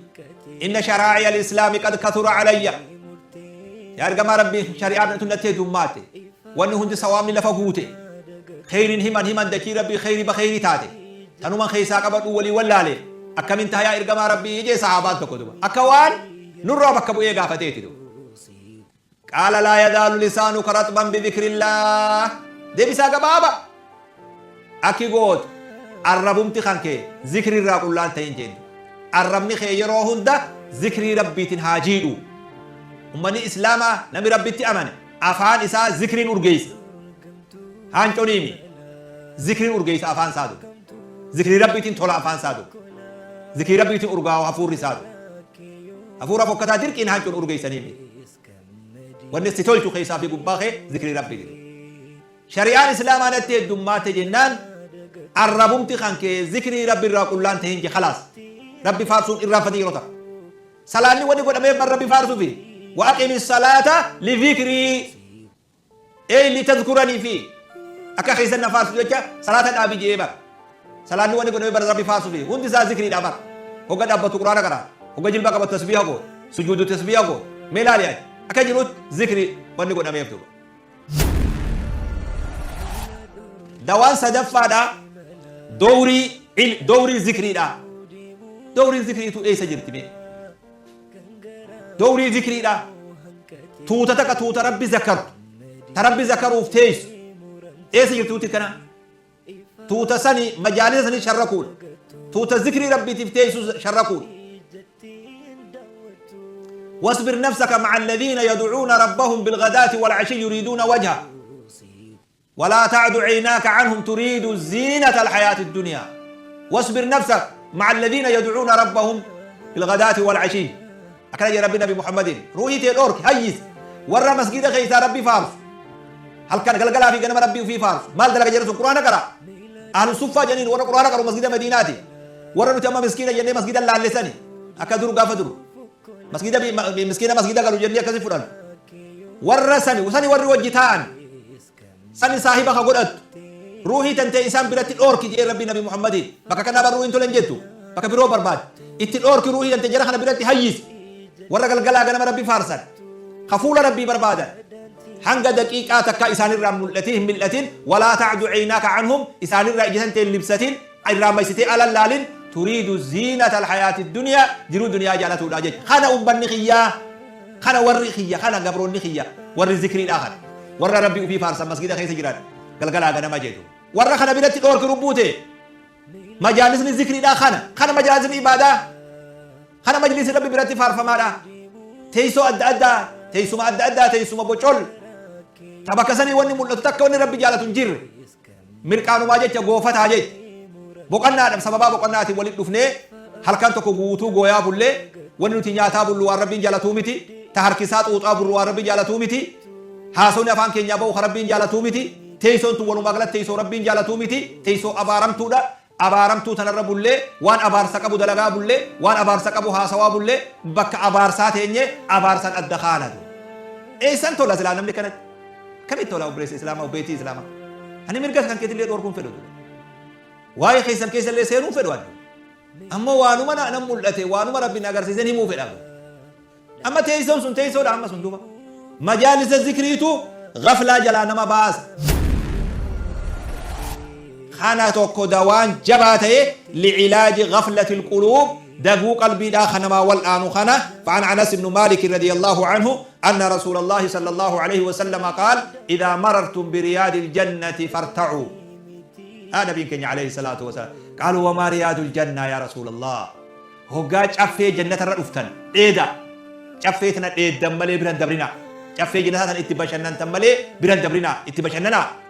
inna sharaa'iya al-islaami qad kathura alayya. Yaa ergamaa Rabbii, shari'aan tun natti heddummaatte. Wanni hundi sawaabni lafa guute. Kheyriin himan himan dachii Rabbii kheyrii ba kheyrii taate. Tanuman keessaa qabadhu walii wallaale. Akkamin taha yaa ergamaa Rabbii jee sahaabaan tokko duba. Akka waan nurraa bakka bu'ee gaafateeti duba. Qaala laa yazaalu lisaanuka raxban bidhikrillaah. Deebisaa gabaaba. Akki gootu arrabumti kan kee zikrii irraa qullaan ta'in jeen. Arrabni kee yeroo hunda zikrii Rabbiitiin haa jiidhu. Ummanni Islaamaa namni Rabbitti amane afaan isaa zikriin urgeessa. Haanconiimi. Zikriin urgeessa afaan isaa duuba. Zikrii Rabbiitiin tola afaan isaa duuba. Zikrii Rabbiitiin urgaawa hafuurri isaa duuba. Hafuura fokkataa dirqiin hancuun urgeessanii miti. Wanni si tolchu keessaa fi gubbaa kee zikrii Rabbii jedhu. Shari'aan Islaamaa natti heddummaate jennaan arrabumti kan kee zikrii Rabbi irraa qullaan ta'in je khalaas. Rabbi faarsuun irraanfatii yeroo takka. Salaanni wanni godhameef bar Rabbi faarsuufi. Wa aqimi salaata li zikrii. Ey litadhkuranii fi akka keessan na faarsu jecha salaata dhaabi je'ee bara. Salaanni wanni godhame bara Rabbi faarsu fi hundi isaa zikriidha bara. Hogga dhaabbatu Qur'aana qara'a. Hogga jilba qabatu tasbiiha goota. Sujuudu tasbiiha goota. Mee laali ati. Akka jirutti zikri wanni godhameef duuba. Dawaan sadaffaadha dowrii dowrii zikriidha. Dowriin zikriitu eessa jirti mee? Dowrii zikriidha. Tuuta takka tuuta Rabbi zakartu. Ta Rabbi zakaruuf teessu. Eessa jirti tuuti kana? Tuuta sani majaalisa sani sharrakuudha. Tuuta zikrii Rabbiitiif teessu sharrakuudha. واصبر نفسك مع الذين يدعون ربهم بالغداة والعشي يريدون وجهه ولا تعد عيناك عنهم تريد زينة الحياة الدنيا. Wasbir nafsak ma'a alladhiina yad'uuna rabbahum bilghadaati wal ashii. Akkana jedhe Rabbi Nabi Muhammadiin. Ruuhii tee dhoorki, hayyisi. Warra masgiida keessaa Rabbi faarsu. Halkan galgalaa fi ganama Rabbii ofii faarsu. Maal dalaga jedhu sun? Quraana qara. Ahlu Suffaa jedhaniin, warra Quraana qaru masgiida Madiinaati. Warra nuti amma miskiina jennee masgiida laallesani. Akka dur gaafa dur. Masgiida miskiina masgiida galu jennee akkasi fudhannu. Warra sani sani warri wajji taa'an. Sani saahiba ka godhattu. Ruuhii tantee isaan biratti dhoorki jedhee Rabbi Nabi Muhammadiin. Bakka kanaa bar ruuhiin tolen jettu. Bakka biroo barbaadi. Itti dhoorki, ruuhii tantee jara kana biratti hayyisi. Warra galgalaa ganama Rabbi faarsan. Ka fuula Rabbii barbaadan. Hanga daqiiqaa takka isaanirraa mul'atin hin mil'atin. Walaa ta'du ceynaaka canhum, isaanirraa ija tantee hin libsatin, irraa maysitee ala hin laalin. Turiidu ziinata alhayaati duniyaa, jiruu duniyaa jaalatuudha jecha. Kana ummanni kiyyaa, kana warri kiyya, kana gabroonni kiyya, warri zikriidhaa, kana warra Rabbi ufii faarsan masgida keessa jiran galgalaa ganama jedhu. Warra kana biratti dhoorki lubbuu tee. Majaalisni zikriidhaa kana, kana majaalisni ibaadaa kana, majlisi Rabbi biratti faarfamaadha. Teessoo adda addaa, teessuma adda addaa, teessuma bocol ta bakka sanii wanni mul'atu takka, wanni Rabbi jaalatu hin jirre. Mirqaanumaa jecha, goofataa jecha, boqannaadhaaf, sababaa boqannaatiin walitti dhufnee halkan tokko guutuu gooyaa bullee, wanni nuti nyaataa bullu waan Rabbiin jaalatuu miti, ta harkisaa xuuxaa bullu waan Rabbiin jaalatuu miti, haasawni afaan keenyaa ba'u ka Rabbiin jaalatuu miti. Teessoon tun walumaa galatti teessoo Rabbiin jaalatuu miti, teessoo abaaramtuudha. Abaaramtuu tanarra bullee, waan abaarsa qabu dalagaa bullee, waan abaarsa qabu haasawaa bullee, bakka abaarsaa teenyee abaarsan adda kaanatu. Eessan tola silaa namni kanatti? Akkamitti tola, obboleessa Islaamaa, obboleettii Islaamaa? Ani mirga kan keetillee dhorkuun fedhu ture. Waa'ee keessan keessallee seenuun fedhu ani. Ammoo waanuma na mul'ate, waanuma Rabbi na agarsiisen himuu fedha. Amma teessoon sun teessoodha amma sun duuba. Majaalisa zikriitu gaflaa jalaa nama baasa. Kana tokko dawaan jabaa ta'e li'ilaaji gaflati alquluub, daguu qalbiidhaa kan namaa wal'aanu kana. فعن أنس بن مالك رضي الله عنه أن رسول الله صلى الله عليه وسلم قال: إذا مررتم برياض الجنة فارتعوا. نبي كenya عليه الصلاة والسلام. قالوا: وما رياض الجنة يا رسول الله؟ Hoggaa caffee jannatarra dhuftan dheeda, caffee tana dheeddan malee biran dabrinaa, caffee jannataa tana itti bashannantan malee biran dabrinaa, itti bashannanaa.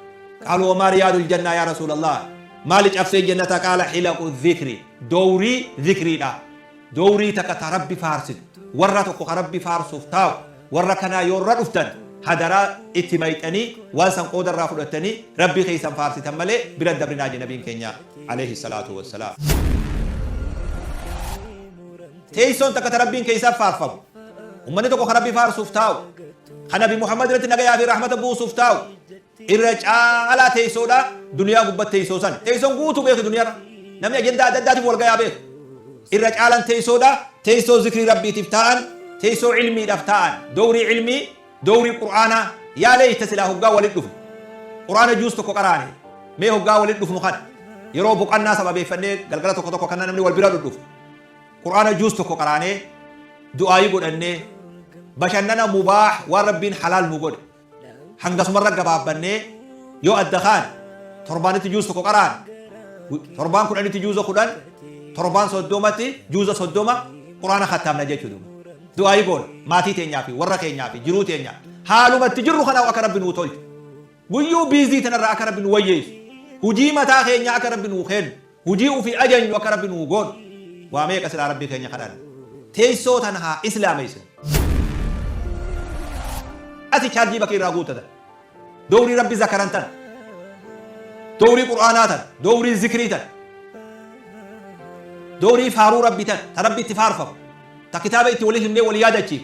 قالوا: وما رياض الجنة يا رسول الله؟ Maali caffeen jannataa? قال: حلق الذكر, dowrii zikriidha. Dowrii takka ta Rabbi faarsitu, warra tokko ka Rabbi faarsuuf taa'u, warra kanaa yoorra dhuftan hadaraa itti mayxanii waan san qooda irraa fudhattanii Rabbii keessan faarsitan malee biran dabrinaa je nabiin keenya عليه الصلاة والسلام. Teessoon takka ta Rabbiin keessaa faarfamu, ummanni tokko ka Rabbi faarsuuf taa'u, ka Nabi Muhammad irratti nagayaa fi rahmata buusuuf taa'u, irra caalaa teessoodha duniyaa gubbatti. Teessoo san, teessoon guutuu beeku duniyaarra namni ajandaa adda addaatiif wal gayaa beeku, irra caalan teessoodha teessoo zikrii Rabbiitiif taa'an, teessoo ilmiidhaaf taa'an, dowrii ilmii, dowrii Qur'aanaa. Yaa leeyta silaa hoggaa walit dhufu Qur'aana juus tokko qaraane. Mee hoggaa walit dhufnu kana, yeroo boqannaa sababeeffannee galgala tokko tokko kana namni wal bira dhudhufu, Qur'aana juus tokko qaraanee, du'aayii godhannee, bashannana mubaah, waan Rabbiin halaal nu godhe hangasumarra gabaabbannee yoo adda kaan, torbaanitti juus tokko qaraan, torbaan 10tti juuza 10, torbaan 30tti juuza 30 Qur'aana kattaamna jechuudha. Du'aayii goona maatii teenyaa fi warra keenyaa fi jiruu teenyaa, haalumatti jirru kanaaf akka Rabbi nuu tolchu, guyyuu busy tanarraa akka Rabbi nu wayyeessu, hujii mataa keenyaa akka Rabbi nuu kennu, hujii ufii ajanyu akka Rabbi nuu godhu, waa meeqa silaa Rabbii keenya kadhanna. Teessoo tana haa islaameessinu. Ati chaarjii bakki irraa guuttatan dowrii Rabbi zakaran tan, dowrii Qur'aanaa tan, dowrii zikrii tan, dowrii faaruu Rabbi tan, ta Rabbi itti faarfamu, ta kitaaba itti walii himnee walii yaadachiif.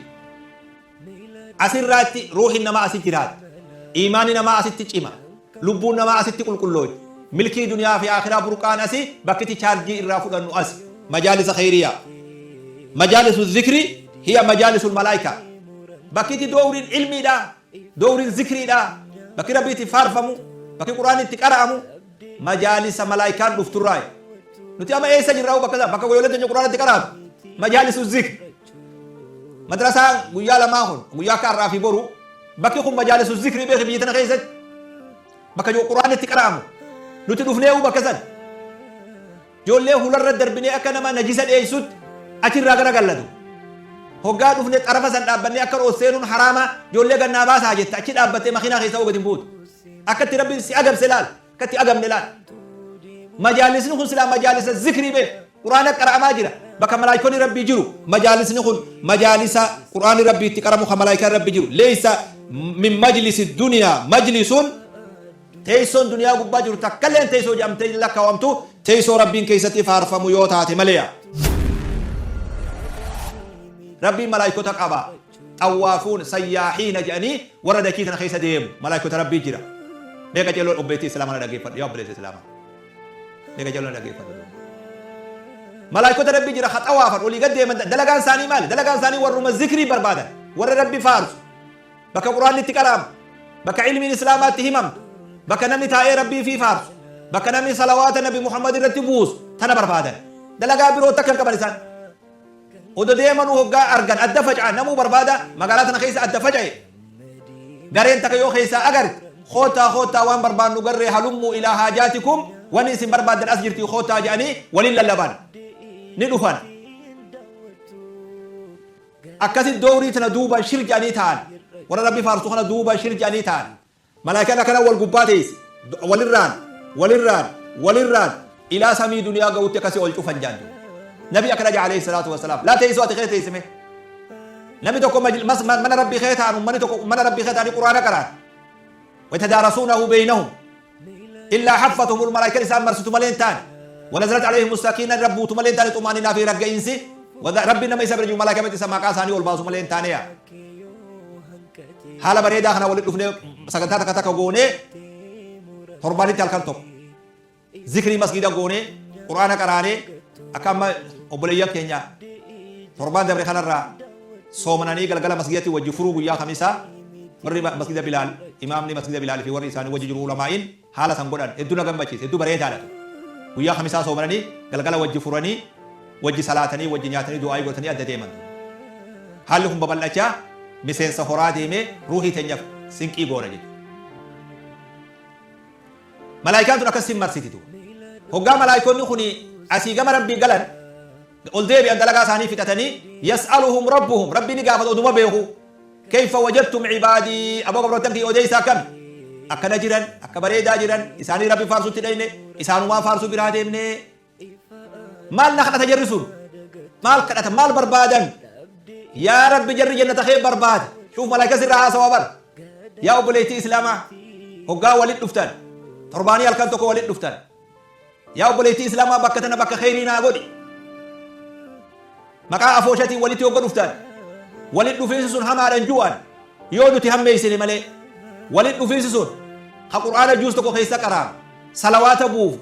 Asirraatti ruuhin namaa asi jiraata, iimaanni namaa asitti cima, lubbuun namaa asitti qulqullooyti, milkii duniyaa fi akhiraa burqaan asi. Bakkitti chaarjii irraa fudhannu asi, majaalisa kheyriyaa. Majaalisu zikri hiya majaalisul malaayika. Bakkitti dowriin ilmiidha, dowriin zikriidha, bakki Rabbi itti faarfamu, bakki Qur'aanni itti qara'amu majaalisa malaayikaan dhufturraa. Nuti amma eessa jirra? Bakka bakka goyolee teenya Qur'aana itti qara'atu, majaalisu zikr. Madrasaan guyyaa lamaa kun, guyyaa akka har'aa fi boru, bakki kun majaalisu zikrii beeki. Biyya tana keessatti bakka Qur'aanni itti qara'amu nuti dhufnee bakka san ijoollee hularra darbinee akka nama najisa dheessutti achirraa gara gallatu. Hoggaa dhufne xarafa san dhaabbannee akka roos seenuun haraama, ijoollee gannaa baasaa jetta. Achi dhaabbattee makiinaa keessa gadi hin buutu. Akka itti Rabbiin si agabse laal, akka itti agamne laal. Majaalisni kun silaa majaalisa zikrii beek. Qur'aana qara'amaa jira. Bakka malaayikonni Rabbii jiru. Majaalisni kun majaalisa Qur'aanni Rabbii itti qaramu kan malaayikaan Rabbi jiru. Leeysa min majlisi duniyaa majlisun. Teessoon duniyaa gubbaa jiru takkalleen teessoo jedhamtee hin lakkaawamtu, teessoo Rabbiin keessatti faarfamu yoo taate maleeya. Rabbiin malaaykota qaba. Xawwaafuun, sayyaahiina jedhanii warra dachii tana keessa deemu malaaykota Rabbii jira. Mee qaceelloon obboleettii Islaamaa na dhaggeeffadhu yaa obboleessa Islaamaa. Mee qaceelloon na dhaggeeffadhu. Malaaykota Rabbii jira ka xawaafan olii gad deeman, dalagaan isaanii maali? Dalagaan isaanii warruma zikrii barbaadan, warra Rabbi faarsu. Bakka Qur'aanni itti qara'amu, bakka ilmiin Islaamaa itti himamtu, bakka namni taa'ee Rabbii fi faarsu, bakka namni salawaata Nabi Muhammad irratti buusu tana barbaadan. Dalagaa biroo takka hin qaban isaan. Odo deemanuu hoggaa argan adda faca'an, namuu barbaada magaalaa tana keessa adda faca'e. Gareen takka yoo keessaa agarte, koottaa koottaa, waan barbaannu garree, halummuu ilaa haajaatikum, wanni isin barbaaddan as jirti, koottaa jedhanii waliin lallaban. Ni dhufan. Akkasitti dowrii tana duuban shir jedhanii taa'an. Warra Rabbi faarsu kana duuban shir jedhanii taa'an. Malaayikaan akkana wal gubbaa teessi. Walirraan, walirraan, walirraan ilaa samii duniyaa ga'utti akkasii ol cufan jedhan duuba. Nabi akkana jedha alayhi salaatu wassalaam. Laa teessoo ati kee teessime. Namni tokko mana Rabbii kee taa'an, ummanni tokko mana Rabbii kee ta'anii Qur'aana qara'an. Wayatadaarasuunahu beeynahum. Illaa haffathumul malaa'ikaan isaan marsitu malee hin taane. Wanazalat alayhimus sakiina irra buutu malee hin taane xumaaninaa fi ragga'iinsi. Rabbiin nama isa bira jiru malaa'ikaa isa maqaa isaanii ol baasu malee hin taane yaa. Haala bareedaa kana walitti dhufnee sagantaa takka takka goonee, torbaanitti halkan tokko zikrii masgiida goonee, Qur'aana qaraanee, akka amma obboleeyyan keenya torbaan dabre kanarraa soomananii galgala masgiidatti wajji furuu guyyaa Kamisaa, warri masgida Bilaal, imaamni masgida Bilaal fi warri isaanii wajji jiru ulamaa'iin haala san godhan hedduu na gammachiise, hedduu bareedaadha ture. Guyyaa Kamisaa soomananii galgala wajji furanii, wajji salaatanii, wajji nyaatanii, du'aa'ii godhatanii adda deeman. Haalli kun babal'achaa miseensa horaa deemee ruuhii teenyaaf sinqii goona jechuudha. Malaayikaan tun akkas sin marsiti duuba. Hoggaa malaayikonni kun asii gama Rabbii galan, ol deebi'an, dalagaa isaanii fixatanii, yas'aluhum rabbuhum, Rabbii ni gaafata oduma beeku, kayfa wajadtum ibaadii, aboo gabroottan kiyya odeessaa akkami akkana jiran, akka bareedaa jiran, isaanii Rabbi faarsutti dhayne, isaanumaa faarsuu biraa deemne, maal na kadhata jarri sun, maal kadhata, maal barbaadan? Yaa Rabbi, jarri jannata kee barbaada. Shuuf, malaayika sirraa haasawa bar. Yaa obboleettii Islaamaa, hoggaa walit dhuftan, torbaanii halkan tokko walit dhuftan, yaa obboleettii Islaamaa, bakka tana bakka kheyrii naa godhi. Maqaa afooshatiin walitti hogga dhuftan, walit dhufiinsi sun hamaadhan ju'an yoo nuti hammeessine malee, walit dhufiinsi sun ka Qur'aana juus tokko keessa qaraanu, salawaata buufu,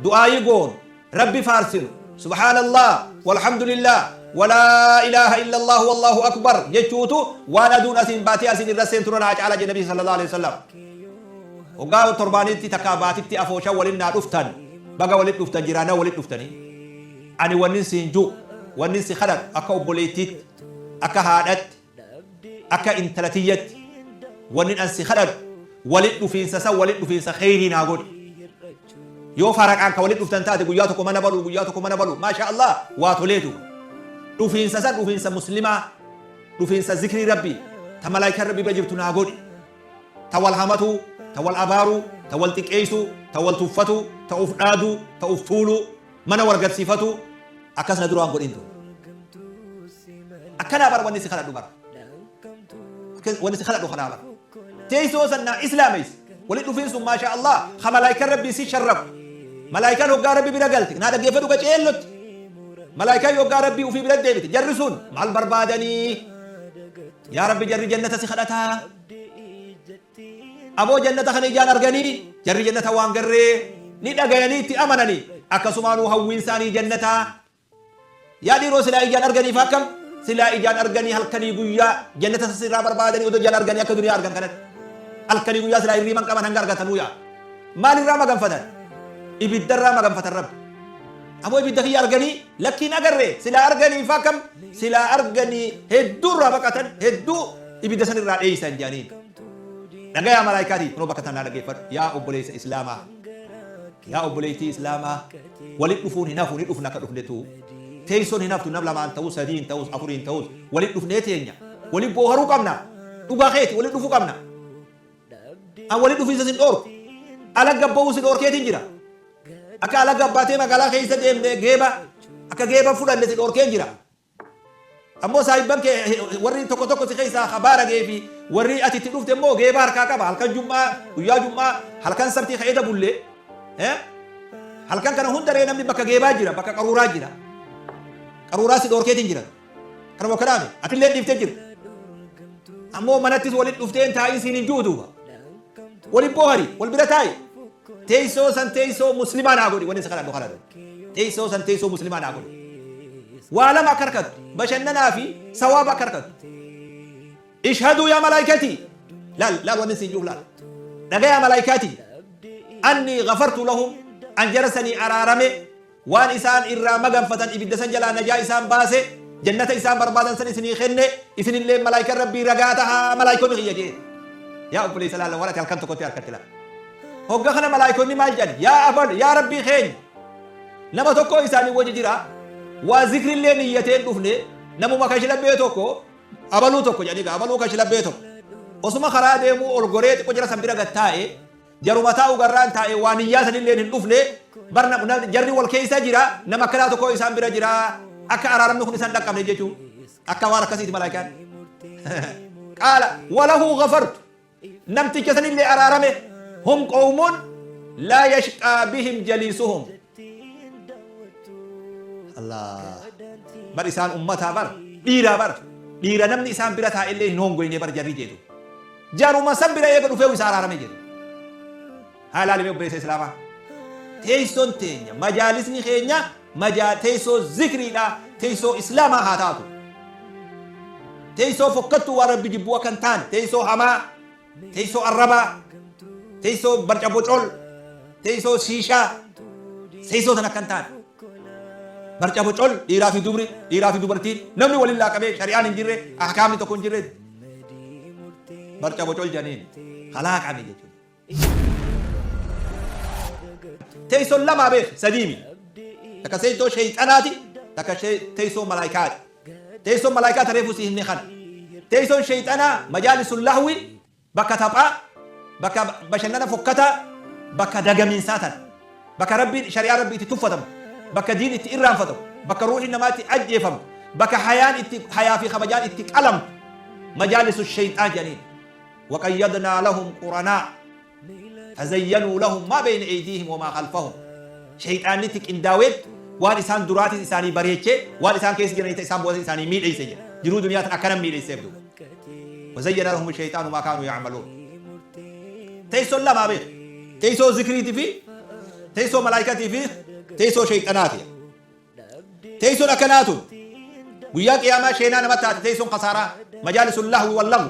du'aayii goonu, Rabbi faarsinu, subhaanallah walhamdulillah walaa ilaaha illallah wallahu akbar jechuutu waan aduun asiin baatee asiin irra seentu naa caala jedhe Nabi sallallahu alaihi wasallam. Hoggaa torbaanitti takkaa baatitti afoosha walin naa dhuftan, baga walit dhuftan, jiraana walit dhuftanii, ani wannin siin ju, wannin si kadhadhu, akka obboleettiitti, akka haadhatti, akka intala tiyyatti, wannin an si kadhadhu, walit dhufiinsa san walit dhufiinsa kheyrii naa godhi. Yoo faraqaan ka walit dhuftan taate, guyyaa tokko mana baluu, guyyaa tokko mana baluu, maasha Allah, waa toleetu dhufiinsa san dhufiinsa muslimaa, dhufiinsa zikrii Rabbii ta malaayikaan Rabbii bira jirtu naa godhi. Ta wal hamatuu, ta wal abaaruu, ta wal xiqqeessuu, ta wal tuffatuu, ta uf dhaaduu, ta uf tuuluu, mana wal garsiifatuu akkas na duraan godhin. Akkanaa bar wanni si kadhadhu bar. Wanni si kadhadhu kanaa bar. Teessoo san naa islaameessi. Walitti dhufiin sun maasha Allah ka malaayikaan Rabbii si sharrafu. Malaayikaan hoggaa Rabbi bira galte naa dhaggeeffadhu qaceellotti. Malaayikaan hoggaa Rabbii ufii bira deebite jarri sun maal barbaadanii? Yaa Rabbi, jarri jannata si kadhataa. Aboo, jannata kana ijaan arganii, jarri jannata waan garree ni dhagayanii itti amananii, akkasumaanuu hawwiin isaanii jannataa. Yaa dhiiroo, silaa ijaan arganiif akkam, silaa ijaan arganii halkanii guyyaa jannata sirraa barbaadanii, odoo ijaan arganii akka duniyaa argan kanatti halkanii guyyaa silaa hirriiban qaban hanga argatanuu. Yaa maalirraa maganfatan? Ibiddarraa maganfatan. Rabbi, aboo, ibidda kiyya arganii? Lakkiin agarree. Silaa arganiif akkam, silaa arganii hedduurraa baqatan, hedduu ibidda sanirraa dheeysan jedhaniin. Dhagayaa malaayikaatii kunoo bakka tanaa dhaggeeffadhu. Yaa obboleessa Islaamaa, yaa obboleettii Islaamaa, walit dhufuun hin hafu, ni dhufna. Akka dhufnetu teessoon hin haftu. Nam lamaan ta'us, sadiin ta'us, afuriin ta'us, walit dhufnee teenya, walit booharuu qabna. Dhugaa keeti, walit dhufuu qabna. An walit dhufiinsa sin dhoorku, ala gabba'uu si dhoorkeetiin jira. Akka ala gabbaatee magaalaa keessa deemne geeba akka geeba fudhanne si dhorkee jira. Ammoo saahibban kee warri tokko tokko si keessaa habaara gee fi warri ati itti dhufte immoo geeba harkaa qaba. Halkan jum'aa, guyyaa jum'aa, halkan sabtii ka'ee dabullee. Halkan kana hunda ree namni bakka geebaa jira, bakka qaruuraa jira. Qaruuraa si dhorkeetiin jira. Kanuma kanaame atillee dhiiftee jirta. Ammoo manattis walitti dhuftee hin taa'in siin hin jiru duuba. Waliin boohari, wal bira taa'i. Teessoo san teessoo muslimaa naa godhi, wanni isa kadhadhu kana. Teessoo san teessoo muslimaa naa godhi. Waa lama akka harkattu, bashannanaa fi sawaaba akka harkattu. Ishhaduu yaa malaayikatii. Laal, laal wanni siin jiru laal. Dhagayaa malaayikaatii. Anni ghafartu lahum an jara sanii araarame waan isaan irraa maganfatan ibidda san jalaa najaa isaan baase, jannata isaan barbaadan san isinii kenne, isinillee malaayikaan Rabbii ragaa tahaa malaayikonni kiyya jeen. Yaa obboleessa, laala waan ati halkan tokkotti harkatti laala. Hogga kana malaayikonni maal jedhan? Yaa abal, yaa Rabbii keenya, nama tokko isaanii wajji jira, waa zikrillee niyyatee hin dhufne, namuma kashlabbee tokko, abaluu tokko jedhanii gaa, abaluu kashlabbee tokko osuma karaa deemuu ol goree xiqqoo jara san bira gad taa'e, jaruma taa'u garraan taa'e, waa niyyaa sanillee hin dhufne bar, jarri wal keessa jira, nama akkanaa tokko isaan bira jira, akka araaramni kun isaan dhaqqabne jechuu akka waan akkasiiti. Malaayikaan qaala walahu ghafartu, namticha sanillee araarame, hum qawmun laa yashqaa bihim jaliisuhum. Allah bar, isaan ummataa bar, dhiiraa bar, dhiira namni isaan bira taa'ellee hin hongoyne bar, jarri jedhu jaruma san bira eega dhufee isa araarame jedhu. Haa ilaalime obboleessa islaamaa, teessoon teenya, majaalisni keenya majaa teessoo zikriidha, teessoo islaamaa haa taatu. Teessoo fokkattuu waan Rabbi jibbuu akka hin taane, teessoo hamaa, teessoo arrabaa, teessoo barca bocol, teessoo shiishaa, teessoo tan akka hin taane. Barca bocol, dhiiraa fi dubri, dhiiraa fi dubartiin, namni waliin laaqamee, shari'aan hin jirre, ahkaamni tokko hin jirre, barca bocol janiin halaaqame jechuudha. Teessoon lamaa beek, sadiimi. Takka teessoo sheeyxanaati, takka teessoo malaayikaati. Teessoon malaayikaa tareefu si himne kana. Teessoon sheeyxanaa majaalisul lahwi, bakka taphaa, bakka bashannana fokkataa, bakka dagamiinsaa tana. Bakka Rabbiin, shari'aa Rabbii itti tuffatamu, bakka diin itti irraanfatamu, bakka ruuhin namaa itti ajjeefamtu, bakka hayaan itti hayaa fi kabajaan itti qalamtu majaalisu sheeyxaan jedhaniin. وقيضنا لهم قرناء فزينوا لهم ما بين أيديهم وما خلفهم. شيطانni itti qindaawet waan isaan duraatis isaanii bareechee, waan isaan keessa jiranii isaan booda isaanii miidheesse jedha. Jiruu duniyaa tan akkana miidheesseef duuba. وزين لهم الشيطان ما كانوا يعملون. Teessoon lamaa beek, teessoo zikriitii fi teessoo malaayikatii fi teessoo sheeyxanaati. Teessoon akkanaatu guyyaa qiyaamaa sheenaa namatti taate, teessoon kasaaraa, مجالس اللهو واللغو،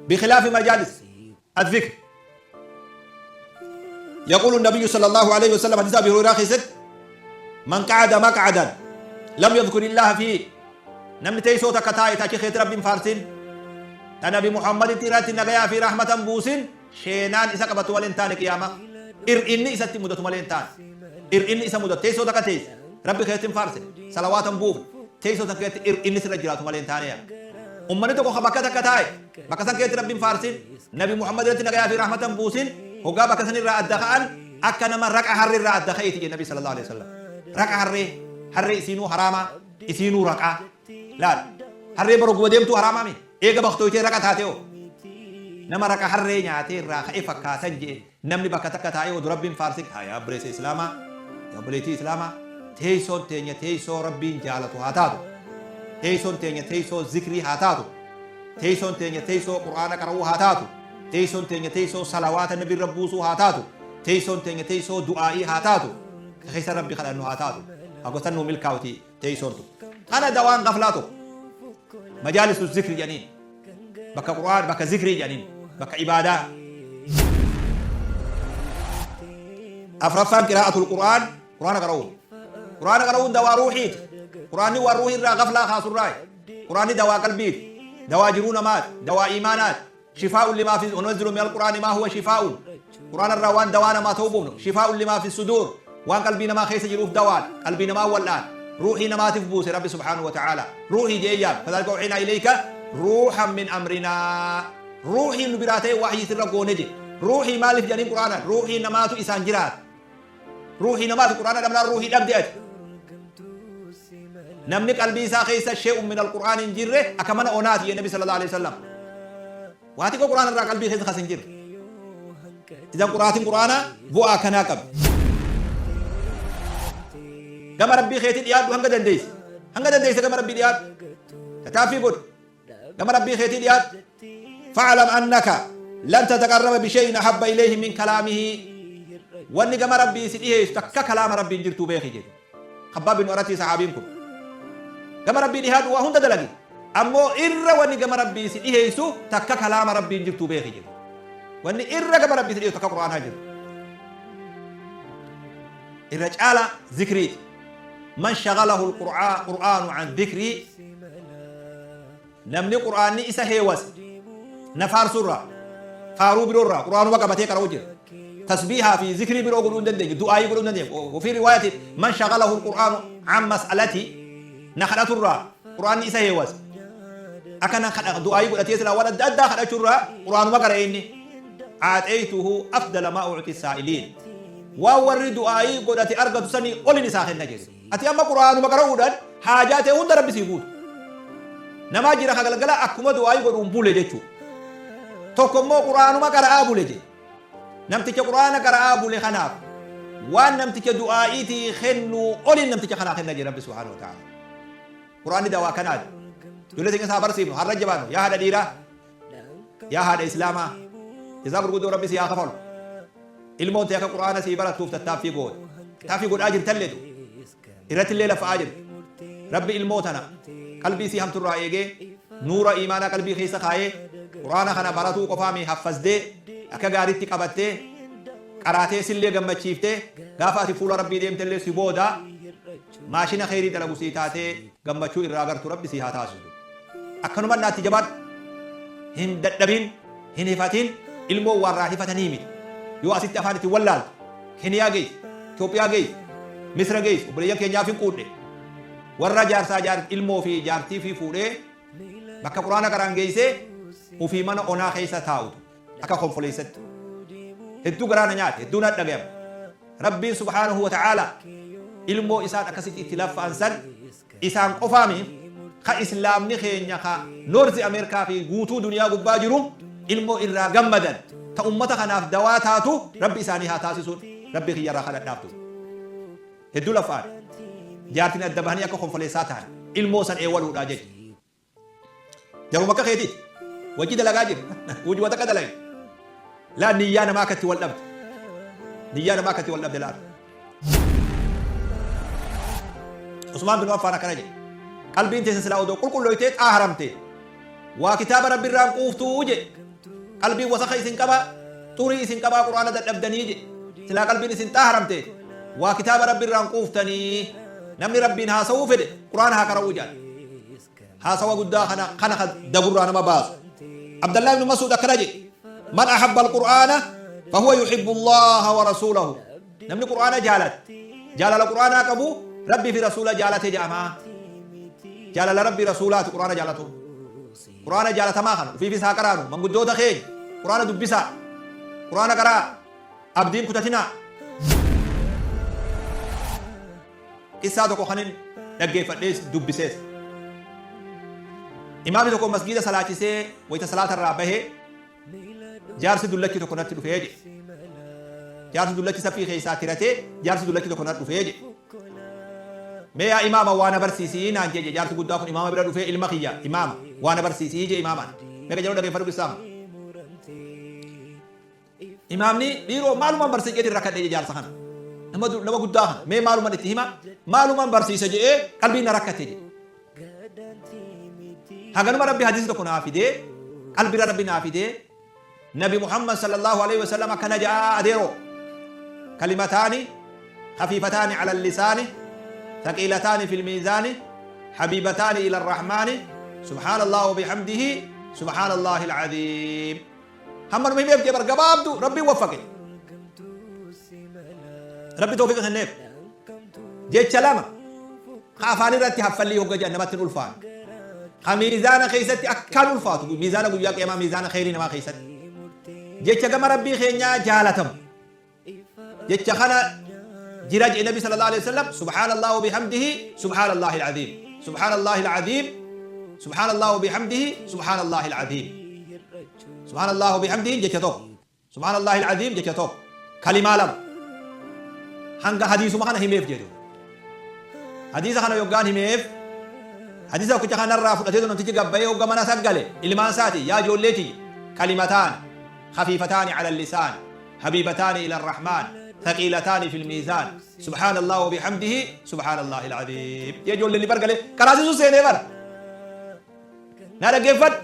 بخلاف مجالس الذكر. يقول النبي صلى الله عليه وسلم، حديث أبي هريرة خيست، من قعد مقعدا لم يذكر الله فيه، namni teessoo takka taa'e tachi keeti Rabbiin faarsin, ta Nabi Muhammad irratti nagayaa fi rahmatan buusin, sheenaan isa qabatu malee hin taane. Qiyaama ir'inni isatti mudatu malee hin taane. Ir'inni isa mudatu, teessoo takka teesse, Rabbi keetti hin faarsin, salawaatan buufne, teessoo takka keessatti ir'inni sirra jiraatu malee hin taane. Yaa ummanni tokko ka bakka takka taa'e, bakka san keessatti Rabbiin faarsin, Nabi Muhammad irratti nagayaa fi rahmatan buusin, hoggaa bakka san irraa adda ka'an akka nama raqa harree irraa adda ka'eeti jedhe Nabi sallallahu alaihi wasallam. Raqa harree, harree isiinuu haraamaa, isiinuu raqaa. Laal, harree baroguma deemtuu haraamaa mi eega baktooytee raqa taatee hoo, nama raqa harree nyaatee irraa ka'e fakkaatan jee namni bakka takka taa'ee odu Rabbiin faarsin. Haa yaa obboleessa islaamaa, yaa obboleettii islaamaa, teessoon teenya teessoo Rabbiin jaalatu haa taatu. Teessoon teenya teessoo zikrii haa taatu. Teessoon teenya teessoo Qur'aana qara'uu haa taatu. Teessoon teenya teessoo salawaata Nabi irra buusuu haa taatu. Teessoon teenya teessoo du'aa'ii haa taatu, ka keessa Rabbi kadhannu haa taatu. Haa gosan nuu milkaa'uti teessoon tun. Kana dawaan gaflaa tokko majaalisu zikri jedhaniin, bakka Qur'aan, bakka zikrii jedhaniin, bakka ibaadaa. Afraffaan qiraa'atul Qur'aan, Qur'aana qara'uu. Qur'aana qara'uun dawaa ruuhiiti. Qur'aanni waan ruuhii irraa gaflaa kaasurraa. Qur'aanni dawaa qalbiiti, dawaa jiruu namaati, dawaa iimaanaati. شفاء لما في، وننزل من القرآن ما هو شفاء. Qur'aana irraa waan dawaa namaa ta'uu buufnu. شفاء لما في الصدور, waan qalbii namaa keessa jiruuf dawaan, qalbii namaa wal'aan, ruuhii namaatiif buuse Rabbi سبحانه وتعالى. Ruuhii jee yaam. كذلك أوحينا إليك روحا من أمرنا, ruuhii nu biraa ta'e wahyii sirra goone je. Ruuhii maaliif jedhaniin? Qur'aanaan ruuhii namaatu isaan jiraata. Ruuhii namaati Qur'aana dhabnaan ruuhii dhabde ati. Namni qalbii isaa keessa shay'un min al-Qur'aan hin jirre akka mana onaati jee Nabi sallallahu alaihi wasallam. Waa xiqqoo Qur'aana irraa qalbii keessa kas hin jirre. Idan quraatiin Qur'aanaa bu'aa akkanaa qabdi. Gama Rabbii keetii dhiyaadhu hanga dandeesse. Hanga dandeesse gama Rabbii dhiyaadhu. Tattaaffii godhi. Gama Rabbii keetii dhiyaadhu. Fa'alam annaka lan tataqarraba bishay'in ahabba ilayhi min kalaamihi. Wanni gama Rabbii si dhiheessu takka kalaama Rabbii hin jirtuu beeki jedhe. Khabbaab bin Aratii sahaabiin kun. Gama Rabbii dhihaadhu waa hunda dalagi. Ammoo irra wanni gama Rabbii si dhiheessu takka kalaama Rabbii hin jirtuu beeki jedhe. Wanni irra gama Rabbii si dhiheessu takka Qur'aanaa jiru. Irra caala zikriiti. Man shagalahu al-Qur'aanu an dhikrii. Namni Qur'aanni isa heewase na faarsurraa, faaruu biroorraa Qur'aanuma qabatee qara'u jira. Tasbiihaa fi zikrii biroo godhuu hin dandeenye, du'aayii godhuu hin dandeenye. Wafii riwaayatin man shagalahu al-Qur'aanu an mas'alati na kadhaturraa Qur'aanni isa heewase. Akka na kadha du'aayii godhatee silaa waan adda addaa kadhachurraa Qur'aanuma qara'e inni. Aaxeeytuhu afdala maa u'ti saa'iliin. Waan warri du'aayii godhate argatu sanii olin isaa kenna jedhe. Ati amma Qur'aanuma qara'uudhaan haajaa tee hunda Rabbi sii guuta. Namaa jira ka galgala akkuma du'aayii godhuun bule jechuu. Tokko immoo Qur'aanuma qara'aa bule jedhe. Namticha Qur'aana qara'aa bule kanaaf waan namticha du'aa'iitii kennuu oliin namticha kanaa kenna jedhe Rabbi subhaanahu wa ta'ala. Qur'aanni dawaa kanaati. Ijoollee teenya isaa barsiifnu har'a jabaannu yaa haadha dhiiraa yaa haadha islaamaa jazaa gurguddoo Rabbi si haa kafalu. Ilmoon tee akka Qur'aana sii barattuuf tattaaffii goote. Tattaaffii godhaa jirtalleetu irrattillee lafa'aa jirti. Rabbi ilmoo tana qalbii isii hamturraa eegee nuura iimaanaa qalbii keessa kaayee Qur'aana kana baratuu qofaami haffasdee akka gaariitti qabattee qaraatee sillee gammachiiftee gaafa ati fuula Rabbii deemtellee si booda maashina kheyrii dalagu sii taatee gammachuu irraa agartu Rabbi sii haa taasisu. Akkanuman naatti jabaadhu. Hin dadhabin, hin hifatin, ilmoon waan irraa hifatanii miti. Yoo asitti afaan itti wallaalte, Keniyaa geessi, Itoophiyaa geessi, Misra geessi, obboleeyyan keenyaaf hin quudhe. Warra jaarsaa jaar ilmoo fi jaartii fi fuudhee bakka quraana qaraan geessee ofii mana onaa keessa taa'utu akka konfoleessatti. Hedduu garaa na nyaate, hedduu na dhagayama. Rabbiin subhaanahu wa ta'aalaa ilmoo isaan akkasitti itti laffa'an san Isaan qofaami ka islaamni keenya ka North America fi guutuu duniyaa gubbaa jiru ilmoo irraa gammadan ta ummata kanaaf dawaa taatu Rabbi isaanii haa taasisuun Rabbii kiyya irraa kadhadhaaf ture. Hedduu laffa'an. Jaartiin adda bahanii akka konfoleessaa tahan ilmoo san eewaluudhaa jecha. Jaruma akka keetiiti. Wajji dalagaa jira. Wajji takka dalage. Laa niyyaa namaa akkatti wal dhabde. Niyyaa namaa akkatti wal dhabde laata. Usmaan bin Affaan akkana jedhe. Qalbiin teessan silaa odoo qulqulloytee xaaharamte. Waa kitaaba Rabbi irraan quuftuu jedhe. Qalbiin wasakha isin qaba, xurii isin qabaa Qur'aana dadhabdanii jedhe. Silaa qalbiin isin xaaharamte waa kitaaba Rabbi irraan quuftanii. Namni Rabbiin haasawuu fedhe Qur'aana haa qara'uu jedhan. Haasawa guddaa kana kana ka dagurraa nama baasu. Abdallah ibn Mas'ud akkana jedhe. Man ahabba al-Qur'aana fahuwa yuhibbu Allaha wa rasuulahu. Namni Qur'aana jaalate, jaalala Qur'aanaa qabu Rabbii fi Rasuula jaalate jedhama. Jaalala Rabbii Rasuulaati Qur'aana jaalatu. Qur'aana jaalatamaa kana ofiifis haa qaraanu manguddoota keenya Qur'aana dubbisaa. Qur'aana qaraa abdiin kutatinaa. Qissaa tokko kanin dhaggeeffadhees dubbisees. Imaamni tokko masgiida salaachisee wayita salaata irraa bahee jaarsi dullachi tokko natti dhufee jedhe. Jaarsi dullachi saffii keessaa tiratee jaarsi dullachi tokko natti dhufee jedhe. Mee yaa imaama waa na barsiisii naan jedhe jaarsi guddaa kun imaama bira dhufee ilma kiyya imaama waa na barsiisii jedhe imaamaan. Mee qajeeloo dhaggeeffadhu qissaama. Imaamni dhiiroo maalumaan barsiisa jedhee rakkadhe jedhe jaarsa kana. Nama nama guddaa kana mee maalumaan itti hima maalumaan barsiisa jedhee qalbiin na rakkate jedhe. Haganuma Rabbi hadiisa tokko naa fidee qalbiirra Rabbi naa fidee Nabi Muhammad sallallahu alaihi wasallam akkana ja'a adeeroo kalimataani khafiifataani ala lisaani thaqiilataani fil miizaani habiibataani ila arrahmaani subhaanallah wa bihamdihi subhaanallahi alcaziim. Hamma numa himeef jee bar gabaabdu Rabbiin waffaqe. Rabbi toofiqa kenneef. Jecha lama ka afaan irratti haffallii hogga jedhan namatti hin ulfaanne. Ka miizaana keessatti akkaan ulfaatu miizaana guyyaa qiyamaa miizaana kheyrii namaa keessatti. Jecha gama Rabbii keenyaa jaalatamu. Jecha kana Jira jedhe Nabi sallallahu alaihi wasallam, subhaanallah wa bihamdihi, subhaanallahi alazim, subhaanallahi alazim, subhaanallah wa bihamdihi, subhaanallahi alazim, subhaanallah wa bihamdihi jecha tokko, subhaanallahi alazim jecha tokko, kalimaa lama. Hanga hadiisuma kana himeef jedhu. Hadiisa kana yoggaan himeef, hadiisa tokkicha kanarraa fudhatee namtichi gabbayee hogga mana saggale ilmaan isaati, yaa ijoollee tiyya, kalimataan khafiifataani ala lisaan, habibataani ila arrahmaan, thaqiilataani fil miizaan, subhaanallah wa bihamdihi, subhaanallahi alazim. Jee ijoolleen ni bargale karaasisu seenee bara naa dhaggeeffadhu,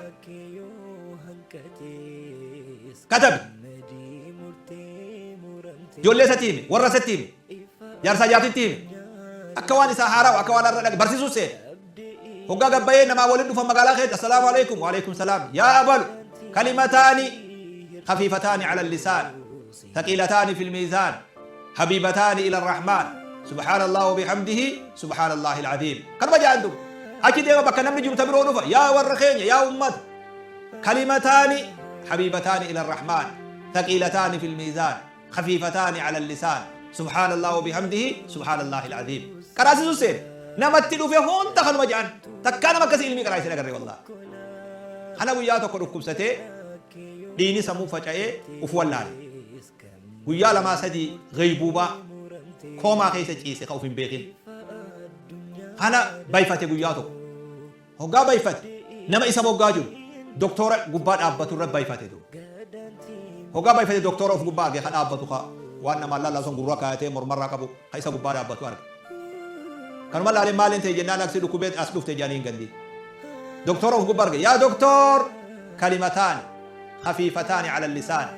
katabi. Ijoollee isatti hime, warra isatti hime, jaarsaa jaartitti hime, akka waan isaa haarawa, akka waan har'a dhage barsiisuu seene. Hoggaa gabbayee namaa waliin dhufan magaalaa keessa, assalaamu alaikum, wa alaikum salaam, yaa abalu, kalimataani khafiifataani ala lisaan, thaqiilataani fil miizaan, habibataani ila arrahmaan, subhaanallah wa bihamdihi, subhaanallahi alazim. Kanuma jedhan duba achi deema, bakka namni jiru ta biroo dhufa, yaa warra keenya, yaa ummata, kalimataani habibataani ila arrahmaan, thaqiilataani fil miizaan, khafiifataani ala lisaan, subhaanallah wa bihamdihi, subhaanallahi alazim. Qaraasisu seen namatti dhufe hunda kanuma jedhan. Takkaa nama akkasii ilmii qaraasise agarre wallah. Kana guyyaa tokko dhukkubsatee dhiini sammuu faca'ee uf wallaale. Guyyaa lamaa sadii gaybuubaa koomaa keessa ciise, ka uf hin beekin. Kana bayfate. Guyyaa tokko hoggaa bayfate, nama isa moggaa jiru doktora gubbaa dhaabbatu irra bayfate. Du hoggaa bayfate, doktora of gubbaa arge, ka dhaabbatu, ka waan namaan lallaa sun gurra kaayatee mormarraa qabu, ka isa gubbaa dhaabbatu arge. Kanuma laalee, maaliin ta'e jennaan, aksi dhukkubee as dhufte jedhaniin. Gandii doktora of gubbaa arge, yaa doktor, kalimataani khafiifataani ala lisaan,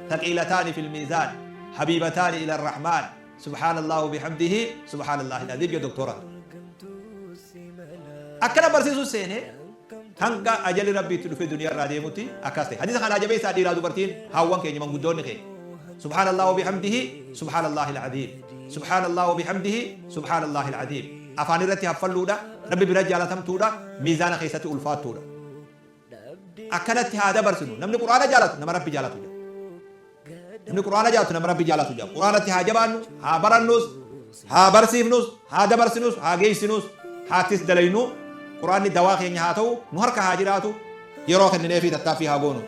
thaqiilataani fil miizaan, habibataani ila arrahmaan, subhaanallah wa bihamdihi, subhaanallahi alazim jedhe. Doktora akkana barsiisuu seenee hanga ajali Rabbiitti dhufee duniyaa irraa deemutti akkas ta'e. Hadiisa kana jabeessaa, dhiiraa dubartiin, haawwan keenya, manguddoonni keenya. Subhaanallah wa bihamdihi, subhaanallahi alazim, subhaanallah wa bihamdihi, subhaanallahi alazim. Afaan irratti haffalluudha, Rabbi bira jaalatamtuudha, miizaana keessatti ulfaattuudha. Akkanatti haa dabarsinu. Namni Quraana jaalatu nama Rabbi jaalatu jedha. Namni Quraana jaalatu nama Rabbi jaalatu jedha. Quraanatti haa jabaannu, haa barannus, haa barsiifnus, haa dabarsinus, haa geessinus, haattis dalaynu. Quraanni dawaa keenya haa ta'u, nu harka haa jiraatu, yeroo kenninee fi tattaaffii haa goonu.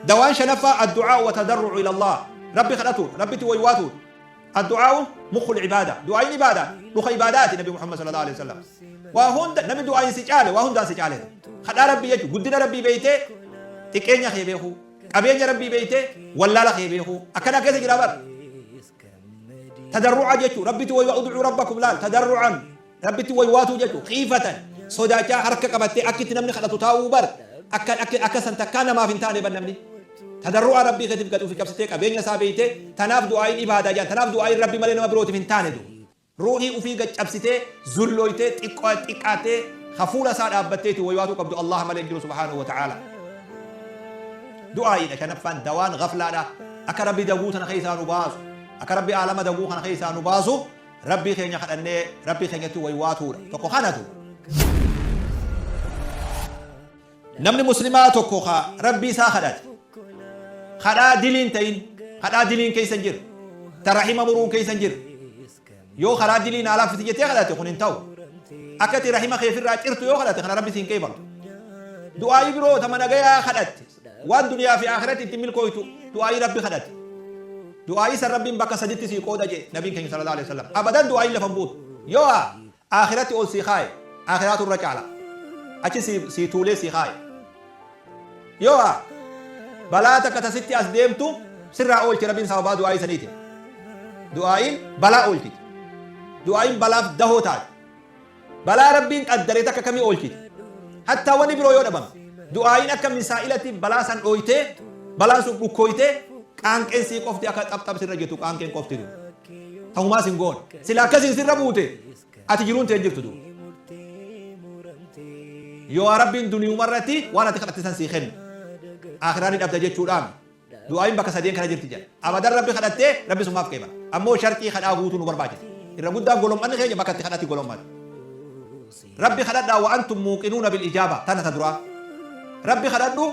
Dawaan shanaffaa addu'aa wa tadarru'u ila Allah. Rabbi kadhatu, Rabbitti waywaatu. Addu'aa'u mukhul ibaada. Du'aayin ibaada. Dhuka ibaadaati Nabi Muhammad sallallahu alaihi wasallam. Waa hunda namni du'aayin si caale, waa hundaan si caale. Kadhaa Rabbii jechuun guddina Rabbii beeytee xiqqeenya kee beekuu. Qabeenya Rabbii beeytee wallaala kee beekuu. Akkana keessa jira bar. Tadarru'a jechuun Rabbitti waywaa, ud'uu rabbakum laal tadarru'an, Rabbitti waywaatuu jechuun xiifatan, sodaachaa harka qabattee akka itti namni kadhatu taa'uu bar, akka akka akka san takkaa namaaf hin taane bar. Namni tadarru'a Rabbii keetiif gad ufi cabsitee qabeenya isaa beeytee, tanaaf du'aayin ibaadaa jedhan, tanaaf du'aayin Rabbi malee nama birootiif hin taane. Du ruuhii ufii gad cabsitee zullooytee xiqqoo xiqqaattee hafuura isaa dhaabbatteeti waywaatuu qabdu Allah malee hin jiru subhaanahu wa ta'ala. Du'aayiidha shanaffaan dawaan gaflaadha. Akka Rabbi daguu tana keessaa nu baasu, akka Rabbi aalama daguu kana keessaa nu baasu, Rabbii keenya kadhannee Rabbii keenyatti waywaatuudha. Tokko kanatu. Namni muslimaa tokko ka Rabbii isaa kadhate, kadhaa diliin ta'in, kadhaa diliin keessa hin jiru, ta rahima muruun keessa hin jiru. Yoo karaa dilii naa laaffisi jettee kadhate, kun hin ta'u. Akka itti rahima keefirraa cirtu yoo kadhate, kana Rabbi siin qeebalu. Du'aayii biroo tama nagayaa kadhatte, waan duniyaa fi akhiratti itti milkooytu du'aayii Rabbi kadhate. Du'aayii san Rabbiin bakka saditti sii qooda jee Nabiin keenya sallallahu alaihi wasallam. Abadan du'aayiin lafa hin buutu. Yoo akhiratti ol sii kaaye, akhiraatu irra caala. Achi sii tuulee sii kaaye. Yoo balaa takka tasitti as deemtu sirraa oolche Rabbiin sababaa du'aayii saniitiin. Du'aayiin balaa oolchiti. Du'aayiin balaaf dahoo taate. Balaa Rabbiin qaddaree takka kamii oolchiti. Hattaa wanni biroo yoo dhabame, du'aayiin akka misaa'ilatti balaa san dhooytee, balaan sun dhukkooytee, qaanqeen sii qofti akka xapxap sirra jettu qaanqeen qofti du. Tahumaa sin goone. Sila akkasiin sirra buute ati jiruun tee jirtu du. Yoo Rabbiin duniyumarratti waan ati kadhatte san sii kennu. Akhiraa ni dhabda jechuudhaan. Du'aayin bakka sadeen kana jirti jedha. Abadan Rabbi kadhattee Rabbi sumaaf qeebala. Ammoo sharxii kadhaa guutuu nu barbaachisa. Irra guddaan golom'anni keenya bakka itti kadhatti golommata. Rabbi kadhadhaa wa antum muuqinuuna bil ijaaba, tana ta duraa. Rabbi kadhadhu,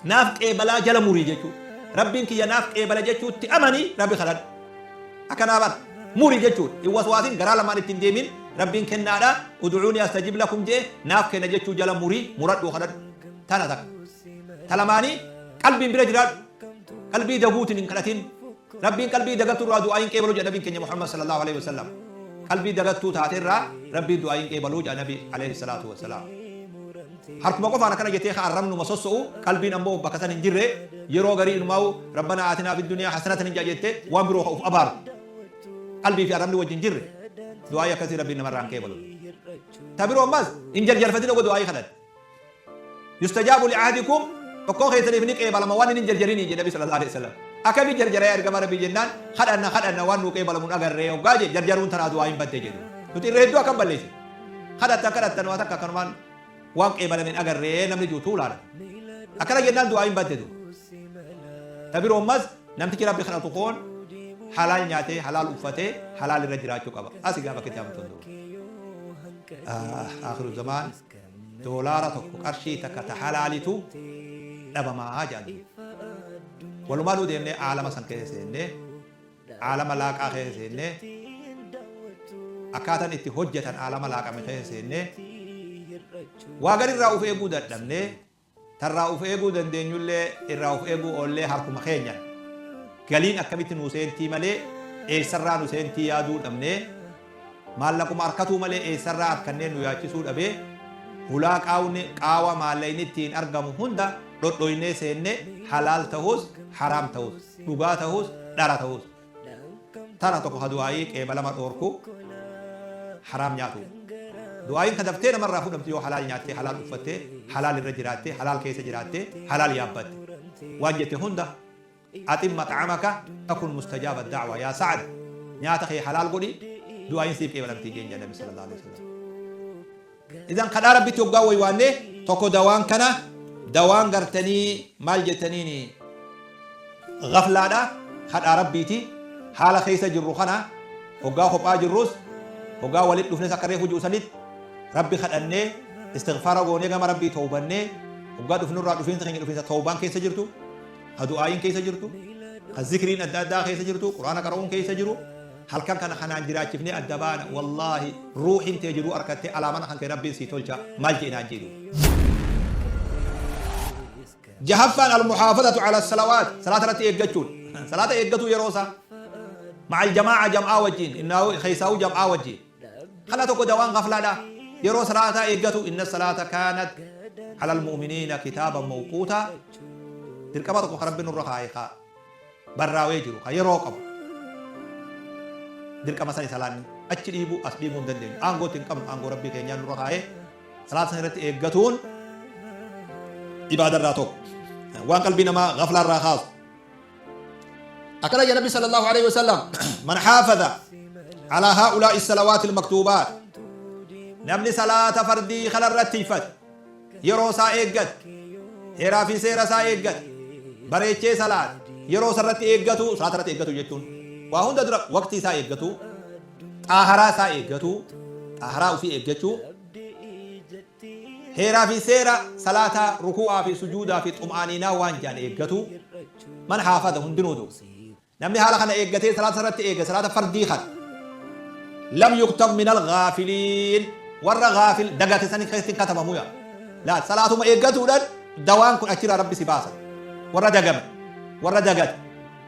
naaf qeebalaa jala murii jechuudha. Rabbiin kiyya naaf qeebala jechuutti amani Rabbi kadhadhu. Akkanaa bar muri jechuudha. Hin waswaasin, garaa lamaan itti hin deemin. Rabbiin kennaadha. Ud'uunii astajib lakum jee, naaf kenna jechuu jala muri, muradhu, kadhadhu. Tana takka. Ta lamaanii, qalbiin bira jiraadhu. Qalbii daguutiin hin kadhatin. Rabbiin qalbii dagattuu irraa du'aa hin qeebalu jedha nabiin keenya Muhammad sallallahu alaihi wasallam. Qalbii dagattuu taate irraa Rabbiin du'aa hin qeebalu jedha nabi alaihi salaatu wassalaam. Harkuma qofaan akkana jettee ka arrabnuma sosso'u, qalbiin ammoo bakka san hin jirre, yeroo garii inumaa'u rabbanaa aatinaa fid duniyaa hasanatan hin jedha jettee waan biroo ka uf abaaru. Qalbii fi arrabni wajjin jirre, du'aa'ii akkasii Rabbiin namarraa hin qeebalu. Ta biroo ammas hin jarjarfatin ogoo du'aa'ii kadhatte. Yustajaabu li'ahadikum, tokkoo keessaniif ni qeebalama waan inni hin jarjarinii jedhe Nabi sallallahu alaihi wasallam. Akkami jarjara yaa ergamaa Rabbii jennaan, kadhanna kadhanna waan nuu qeebalamu hin agarree hoggaa jedhe, jarjaruun tanaa du'aa'iin badde jedhu. Nuti irra hedduu akkam balleessina. Kadhattan kadhattan waa takka akkanumaan waan qeebalame hin agarree namni jiru tuulaadha. Akkana jennaan du'aa'iin badde duuba. Ta biroo ammas namtichi Rabbi kadhatu koon halaal nyaatee, halaal uffatee, halaal irra jiraachuu qaba. Asi gaafa kitaabni tun duuba. Akhiru zamaan doolaara tokko, qarshii takka ta halaalitu dhabamaa jedhan duuba. Walumaanuu deemnee aalama san keessa seennee, aalama laaqaa keessa seennee, akkaatan itti hojjetan aalama laaqame keessa seennee, waa garirraa uf eeguu dadhabnee, tarraa uf eeguu dandeenyullee irraa uf eeguu oollee, harkuma keenyan galiin akkamitti nuu seentii malee eessarraa nu seentii yaaduu dhabnee, maallaquma arkatuu malee eessarraa arkannee nu yaachisuu dhabee, hulaa qaawni qaawa maallaqni ittiin argamu hunda dhodhoynee seenne, halaal tahus haraam tahus, dhugaa tahus dhara tahus. Tana tokko ka du'aa'ii qeebalama dhoorku haraam nyaatuu. Du'aa'iin ka daftee namarraa fudhamtu yoo halaal nyaattee, halaal uffattee, halaal irra jiraattee, halaal keessa jiraattee, halaal yaabbatte. Waan jette hunda axib max'amaka takun mustajaaba da'wa yaa Sa'ad, nyaata kee halaal godhi, du'aa'iin siif qeebalamtii jeen jedha Nabi sallallahu alaihi wasallam. Idan kadhaa Rabbitti hoggaa waywaanne tokko dawaan kana, dawaan gartanii maal jettaniini gaflaadha, kadhaa Rabbiiti. Haala keessa jirru kana, hoggaa kophaa jirrus, hoggaa walitti dhufnes, akka reefu jiru sanitti Rabbi kadhannee, istighfaara goonee, gama Rabbii tawbannee, hoggaa dhufnurraa dhufiinsa keenya dhufiinsa tawbaan keessa jirtu, ka du'aa'iin keessa jirtu, ka zikriin adda addaa keessa jirtu, quraana qara'uun keessa jiru, halkan kana kanaan jiraachifnee adda baana. Wallaahi, ruuhin tee jiruu arkattee alaa mana kan kee Rabbiin sii tolcha maal je'e naan jedhu. Jahaffaan, almuhaafazatu ala salawaat, salaata irratti eeggachuun, salaata eeggatuu yeroo isaa, ma'al jamaa'a, jam'aa wajjiin, innaa keessaa'uu jam'aa wajjiin. Kana tokko dawaan gaflaadha, yeroo salaataa eeggatu. Inna salaata kaanat ala almu'miniina kitaaban mawquutaa. Dirqama tokko ka Rabbi nurra kaaye, ka barraawee jiru, ka yeroo qabu, dirqama sani. Salaanni achi dhiibuu as dhiibuu hin dandeenyu, aangootti hin qabnu, aangoo Rabbii keenyaa nurra kaaye. Salaata san irratti eeggatuun ibaadarraa tokko, waan qalbii namaa gaflaa irraa kaasu. Akkana jedha Nabi sallallahu alaihi wasallam: man haafaza ala haa'ulaa'i salawaati almaktuubaat, namni salaata fardii kanarratti tiifate, yeroo isaa eeggate, heeraa fi seera isaa eeggate, bareechee salaata yeroo isarratti eeggatu. Salaata irratti eeggatu jechuun waa hunda dura waqtii isaa eeggatu, xaaharaa isaa eeggatu, xaaharaa ofii eeggachuu, heeraa fi seera salaataa, rukuu'aa fi sujuudaa fi xum'aaniinaa waan jaan eeggatu. Man haafada hundinuutu, namni haala kana eeggatee salaata irratti eega salaata fardii kana, lam yuktab min alghaafiliin, warra gaafil dagate sani keessatti hin katabamu. Yaa laa, salaatuma eeggatuudhaan dawaan kun achirraa Rabbi si baasa. Warra dagame, warra dagate,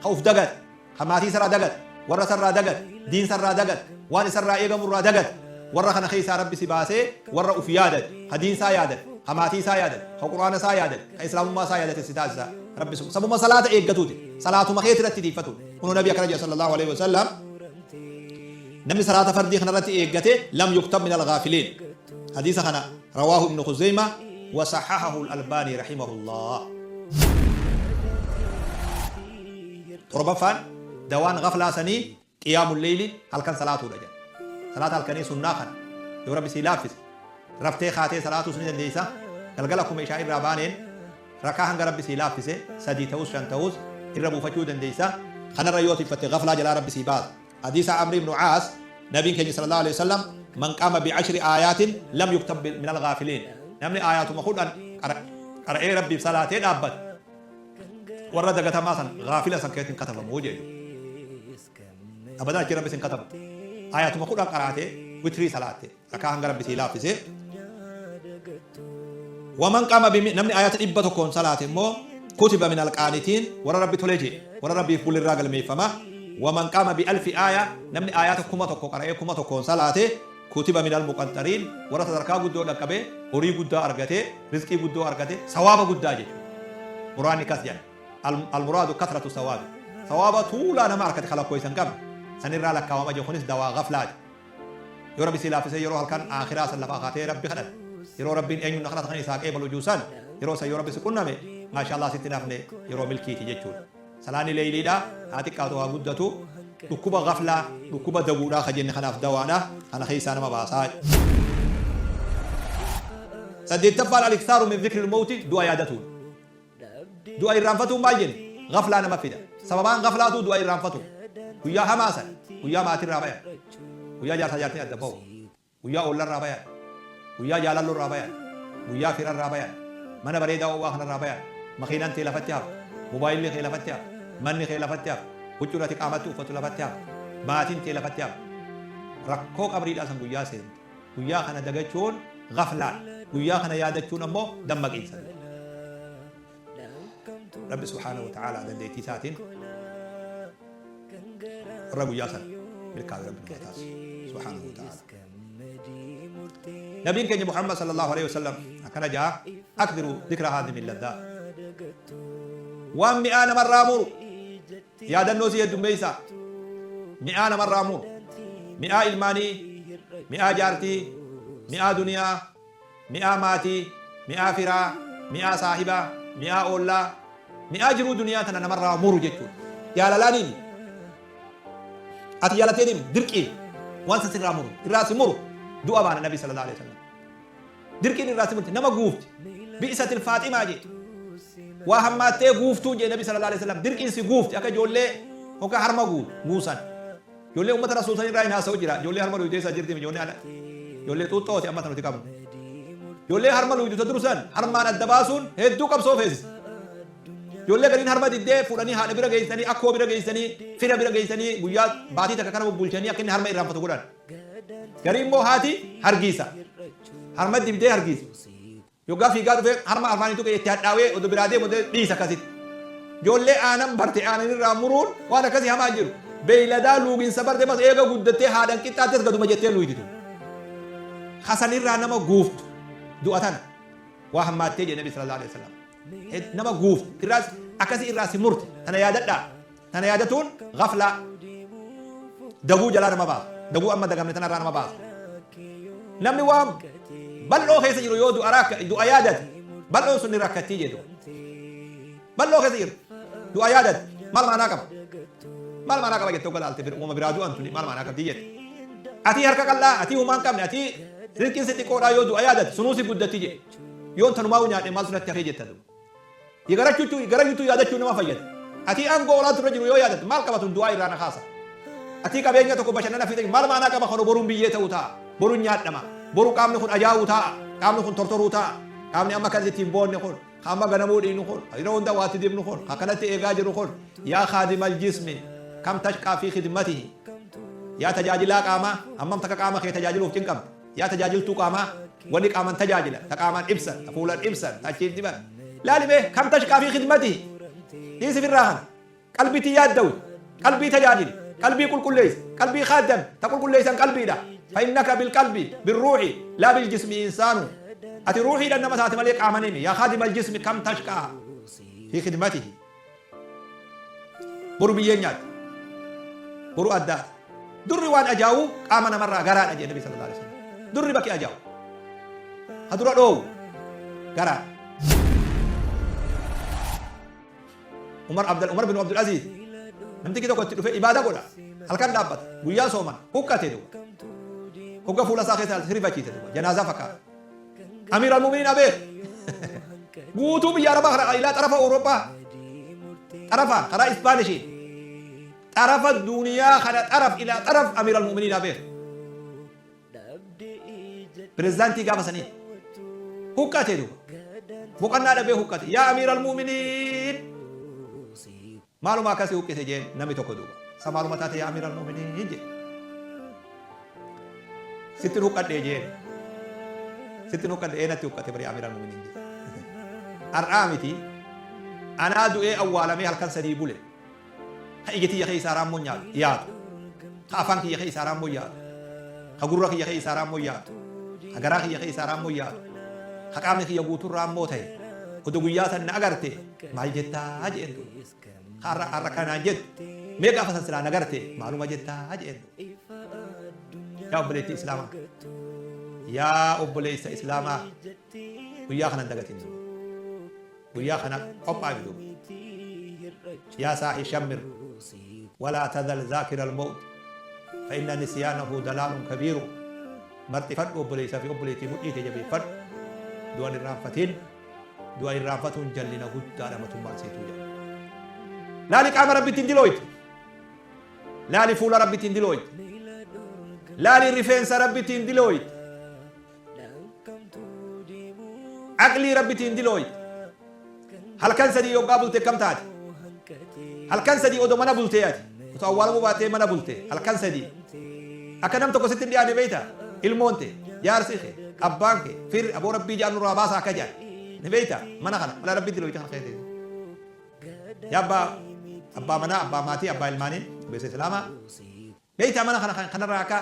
ka uf dagate, ka maatii isarraa dagate, warra isarraa dagate, diin isarraa dagate, waan isarraa eegamu irraa dagate, warra kana keessaa Rabbi si baasee warra uf yaadate, ka diin isaa yaadate, ka maatii isaa yaadate, ka qur'aana isaa yaadate, ka islaamummaa isaa yaadate si taasisa Rabbi. Sabuma salaata eeggatuuti, salaatuma keeti irratti tiiffatu. Kunoo Nabi akkana jedha sallallahu alaihi wasallam: namni salaata fardii kanarratti eeggate lam yuktab min alghaafiliin. Hadiisa kana rawaahu Ibnu Khuzeyma wa sahahahu al-Albaani rahimahullah. Torbaffaan dawaan ghaflaa sanii qiyaamul leyli, halkan salaatuudha jedha. Salaata halkanii sunnaa kana yoo Rabbi sii laaffise, raftee kaatee salaatuus ni dandeeysa. Galgala akkuma ishaa irraa baaneen rakaa hanga Rabbi sii laaffise, sadii ta'us shan ta'us, irra buufachuu dandeeysa. Kanarra yoo tiffatte ghaflaa jalaa Rabbi sii baasa. Hadiisa Amri ibnu Caas, Nabiin keenya sallallahu alaihi wasallam: man qaama bi'ashri aayaatin lam yuktab min al-ghaafiliin. Namni aayaatuma 10 qara'ee Rabbiif salaatee dhaabbate. Warra dagatamaa san, gaafila san keessatti hin katabamu jee. Abadan achi Rabbi sin katabu. Ayatuma 10 qaraatee witrii salaatte, rakaa hanga Rabbi sii laaffisee. Waman qaama bimi, namni ayata 100n salaate immoo, kutiba min alqaanitiin, warra Rabbi tole jee, warra Rabbiif bulirraa galmeeffama. Waman qaama bi alfi aaya, namni ayata 1000 qara'ee 1000n salaate, kutiba min almuqanxariin, warra sadarkaa guddoo dhaqqabee, horii guddaa argatee, rizqii guddoo argate, sawaaba guddaa jechuudha. Muraanni kas jedhan. Almuraadu kathratu sawaabi. Sawaaba tuulaa nama arkate ka lakkooysa hin qabne sanirraa lakkaawama jedhu. Kunis dawaa ghaflaati. Yoo Rabbi sii laaffisee yeroo halkan aakhiraa san lafaa kaatee Rabbi kadhatte, yeroo Rabbiin eenyuun na kadhata kan isaa qeebalu jiru san, yeroo san yoo Rabbi si qunname, maashaa Allah, sitti hin hafne, yeroo milkiiti jechuudha. Salaanni leeyliidha haa xiqqaatu haa guddatu, dhukkuba ghaflaa, dhukkuba daguudhaa ka jenne kanaaf dawaadha, kana keessaa nama baasaa. Saddeettaffaan, al-iksaaru min dhikril mawti, du'a yaadatuudha. Du'a irraanfatuun maal jenne? Ghaflaa nama fida. Sababaan ghaflaatuu du'a irraanfatu. Guyyaa hamaa san, guyyaa maatirraa bayan, guyyaa jaarsaa jaartiin adda bahu, guyyaa ollarraa bayan, guyyaa jaalallorraa bayan, guyyaa firarraa bayan, mana bareedaa ho'aa kanarraa bayan, makiinaan tee lafatti hafte, mobaayilli kee lafatti hafe, manni kee lafatti hafe, huccuun ati qaamatti uffatu lafatti hafe, maatiin tee lafatti hafte. Rakkoo qabriidhaa san guyyaa seente. Guyyaa kana dagachuun ghaflaadha. Guyyaa kana yaadachuun ammoo dammaqiinsa. Rabbi subhaanahu wa ta'aalaa dandeettii isaatiin warra guyyaa sana milkaa'e Rabbi nu haa taasisu subhaanahu wa ta'aalaa. Nabiin keenya Muhammad sallallahu alaihi wasallam akkana ja'a: akthiru dhikra haadhimi ladhaa, waan mi'aa namarraa muru yaadannoo si heddummeessaa. Mi'aa namarraa muru, mi'aa ilmaanii, mi'aa jaartii, mi'aa duniyaa, mi'aa maatii, mi'aa firaa, mi'aa saahibaa, mi'aa oollaa, mi'aa jiruu duniyaa tana namarraa muru jechuudha. Jaalalaaniin ati jaalateeniin dirqiin waan san sirraa muru, irraa si muru du'a baana Nabi sallallahu alaihi wasallam. Dirqiin irraa si murti, nama guufti. Bi'isatil Faaximaa jee. Waa hammaattee guuftuun jee Nabi sallallahu alaihi wasallam. Dirqiin si guufti akka ijoollee hoggaa harma guusan. Ijoollee uummata Rasuul san irraa hin haasa'u jira. Ijoollee harma luuydu eessa jirti? Ijoollee ana ijoollee xuuxxooti amma nuti qabnu. Ijoollee harma luuydu ta dursan harmaan adda baasuun hedduu qabsoo feesisa. Ijoollee gariin harma diddee fuudhanii haadha bira geessanii, akkoo bira geessanii, fira bira geessanii, guyyaa baatii takka kana bubbulchanii akka inni harma irraanfatu godhan. Garii immoo haati hargiisa. Harma dibdee hargiisa. Yoggaa fiigaa dhufee harma afaanii tuqee itti hadhaawee odoo biraa deemu dhiisa akkasitti. Ijoollee aanan barte aanan irraa muruun waan akkasii hamaa hin jiru. Beeyladaa luuginsa barte bas eega guddattee haadhan qixxaattes gaduma jettee luuytitu. Hasan irraa nama guuftu du'a tana waa hammaattee jedhe Nabi sallallahu alaihi wasallam. Nama guuftu irraas akkasii irraa si murte tana yaadadhaa. Tana yaadatuun ghaflaa, daguu jalaa nama baasa. Daguu amma dagamne tanarraa nama baasa. Namni waan bal'oo keessa jiru yoo du'a du'a yaadate, bal'oon sun ni rakkattii jedhu. Bal'oo keessa jiru du'a yaadate, maal maanaa qaba? Maal maanaa qaba jettee galaalte uumama biraa du'an tuni maal maanaa qabdi jette. Atii harka qal'aa, atii humaan qabne, atii rizqiin si xiqqoodhaa yoo du'a yaadate sunuu si guddatti jedhe. Yoon tanumaa nyaadhe maal sunatti hafee jetta du'a. Garachuutu yaadachuun nama fayyada. Atii aangoo olaantu irra jiru yoo yaadatte, maal qaba tun, du'aa irraa na kaasa. Atii qabeenya tokko bashannana fiixee, maal maanaa qaba kan boruun biyyee ta'u ta'a. Boruun nyaadhama. Boru qaamni kun ajaa'uu ta'a. Qaamni kun tortoruu ta'a. Qaamni amma kan ittiin boonne kun, kan amma ganamuu dhiinu kun, yeroo hunda waatti dibnu kun, kan kanatti eegaa jiru kun, yaa khaadimal jismi kam tashqaa fi khidmatihi. Yaa tajaajilaa qaamaa, hammam takka qaama kee tajaajiluuf cinqamta. Yaa tajaajiltuu qaamaa, wanni qaaman tajaajilan, ta qaamaan ibsan, ta fuulan ibsan, ta achiin diban. Laali mee, kam tashqaa fi khidmatihi. Dhiisi firraa kana. Qalbiitti yaaddawi. Qalbii tajaajili. Qalbii qulqulleessi. Qalbii khaaddami. Ta qulqulleessan qalbiidha. Fa'innaka bilqalbi birruuhi laa biljismi insaanu. Ati ruuhiidhaan nama taate malee qaamanimi. Yaa khaadimal jismi kam tashqaa fi khidmatihi. Boru biyyeen nyaatti. Boru addaati. Durri waan ajaa'u qaama namarraa garaadha jedhe Nabi sallallahu alaihi wasallam. Durri bakki ajaa'u. Ha dura dhoowu garaadha. Umar Abdul Umar bin Abdul Aziz namtichi tokko itti dhufee ibaada godha. Halkan dhaabbata. Guyyaa sooman. Huqqate duuba. Hogga fuula isaa keessa rifachiise duuba. Janaazaa fakkaata. Amiir al-Mu'miniin abeer. Guutuu biyya Arabaa karaa ilaa xarafa Awurooppaa. Xarafaan karaa Ispaanishiin. Xarafa duniyaa kana xaraf ilaa xaraf Amiir al-Mu'miniin abeer. Pirezidaantii gaafa sanii. Huqqate duuba. Boqonnaa dhabee huqqate. Yaa Amiir al-Mu'miniin. Maaluma akkasii huqqise jeen namni tokko duuba. Sa maaluma taate yaa amiiral mu'miniin jee. Sittin huqqadhee jeen. Sittin huqqadhe ee natti huqqate bari amiiral mu'miniin jee. Har'aa miti anaa du'ee awwaalamee halkan sadii bule. Ka ija tiyya keessaa raammoon nyaatu yaatu. Ka afaan kiyya keessaa raammoon yaatu. Ka gurra kiyya keessaa raammoon yaatu. Ka garaa kiyya keessaa raammoon yaatu. Ka qaamni kiyya guutuun raammoo ta'e. Odo guyyaa san na agarte maal jettaa je'een duuba. Ka har'a har'a kanaan jettu mee gaafa san silaa na garte maaluma jettaa je'een duuba. Yaa obboleettii Islaamaa. Yaa obboleessa Islaamaa guyyaa kana hin dagatin duuba. Guyyaa kana qophaa'i duuba. Yaa saahi shammir walaa tadhal zaakira al-mawt fa inna nisyaanahu dalaalun kabiiru. Marxifadhu obboleessa fi obboleettii mudhii tee jabeeffadhu. Du'a hin irraanfatin. Du'a irraanfatuun jallina guddaadha matummaan seetuu jedha. Laali qaama Rabbitti hin dilooyte. Laali fuula Rabbitti hin dilooyte. Laali rifeensa Rabbitti hin dilooyte. Aqlii Rabbitti hin dilooyte. Halkan sadii yoggaa bulte akkam taate? Halkan sadii odoo mana bultee ati. Osoo awwaalamuu baattee mana bulte halkan sadii. Akka nam tokko sitti hin dhiyaanne beekta? Ilmoon tee, jaarsi kee, abbaan kee, firri, aboo Rabbii ja'an nurraa baasaa akka ja'an. Ni beekta? Mana kana, mana Rabbitti dilooyte kana keessa. Yaa abbaa abbaa manaa, abbaa maatii, abbaa ilmaanii, obboleessa Islaamaa. Beektaa mana kana kanarraa akka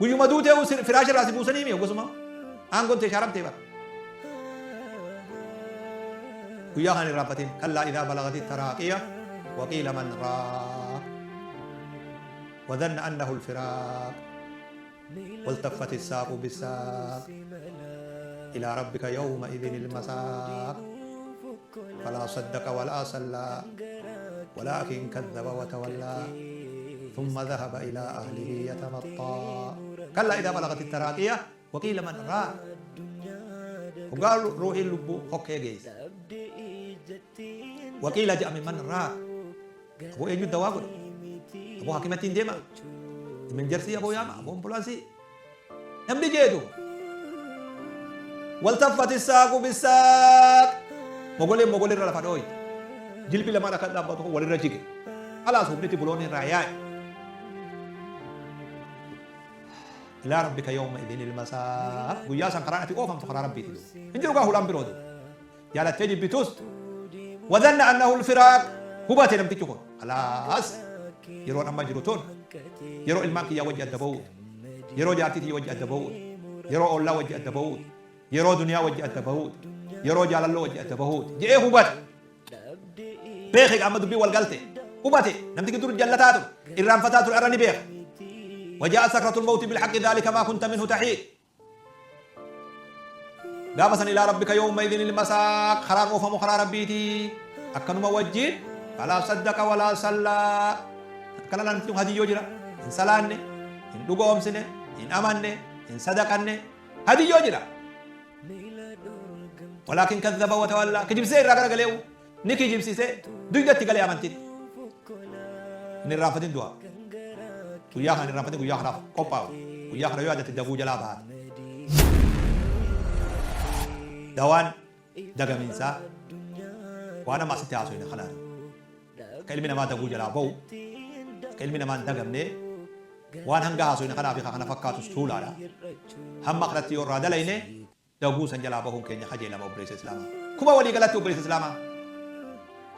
guyyuma duutee firaasha irraa si buusanii mi gosuma aangoon tee shaaramtee bara. Guyyaa kana hin irraanfatin kallaa idhaa balagati taraaqiya waqiila man raaq وظن أنه الفراق والتفت الساق بالساق إلى ربك يومئذ المساق فلا صدق ولا صلى ولكن كذب وتولى ثم ذهب إلى أهله يتمطى كلا إذا بلغت التراقية وقيل من راق وقال روحي اللب هوكي جيس وقيل جاء من من راق أبو أيجو الدواء أبو حكيمتين ديما من جرسي أبو ياما أبو أمبولانسي namni jeetu waltaffati saaqu bisaaq mogoleen mogolee irra lafa dhooyte jilbi lamaan akka dhaabbatu kun walirra jige khalaas humniti buloon irraa yaa'e ilaa rabbika yawma idin ilmasaaq guyyaa san karaan ati oofamtu karaa rabbiiti duuba hin jiru gaa hulaan biroo duuba jaalattee jibbitus wadanna annahu alfiraaq hubate namtichi kun khalaas yeroon amma jiru tun yeroo ilmaan kiyyaa wajji adda ba'uuti yeroo jaartii tiyya wajji adda ba'uuti yeroo ollaa wajji adda ba'uuti yeroo duniyaa wajji adda ba'uuti yeroo jaalalloo wajji adda ba'uuti je'ee hubate beeke amma dubbii wal galte hubate namtichi dur jallataa ture irraanfataa ture arra ni beeka وجاءت سكرة الموت بالحق ذلك ما كنت منه تحيد Gaafa san ilaa rabbika yawma idhin ilmasaaq karaan oofamu karaa rabbiiti. Akkanuma wajjin falaa saddaqa walaa sallaa. Akkana namti kun hadiyyoo jira. Hin salaanne, hin dhugoomsine, hin amanne, hin sadaqanne. Hadiyyoo jira. Walaakin kazzaba wa tawallaa. Kijibsee irraa garagaleewu. Ni kijibsise duydatti galee amantiin. Hin irraanfatin du'a. Guyyaa kana hin irraanfatin guyyaa kanaaf qophaa'u. Guyyaa kana yoo yaadatte daguu jalaa baata. Dawaan dagaminsaa waan amma asitti haasofne kanaani. Akka ilmi namaa daguu jalaa ba'u, akka ilmi namaa hin dagamne waan hanga haasofne kanaa fi kana fakkaatus tuulaadha. Hamma kanatti yoo irraa dalayne daguu san jalaa bahuun keenya kajeelama obboleessa islaamaa. Kuma walii galatti obboleessa islaamaa.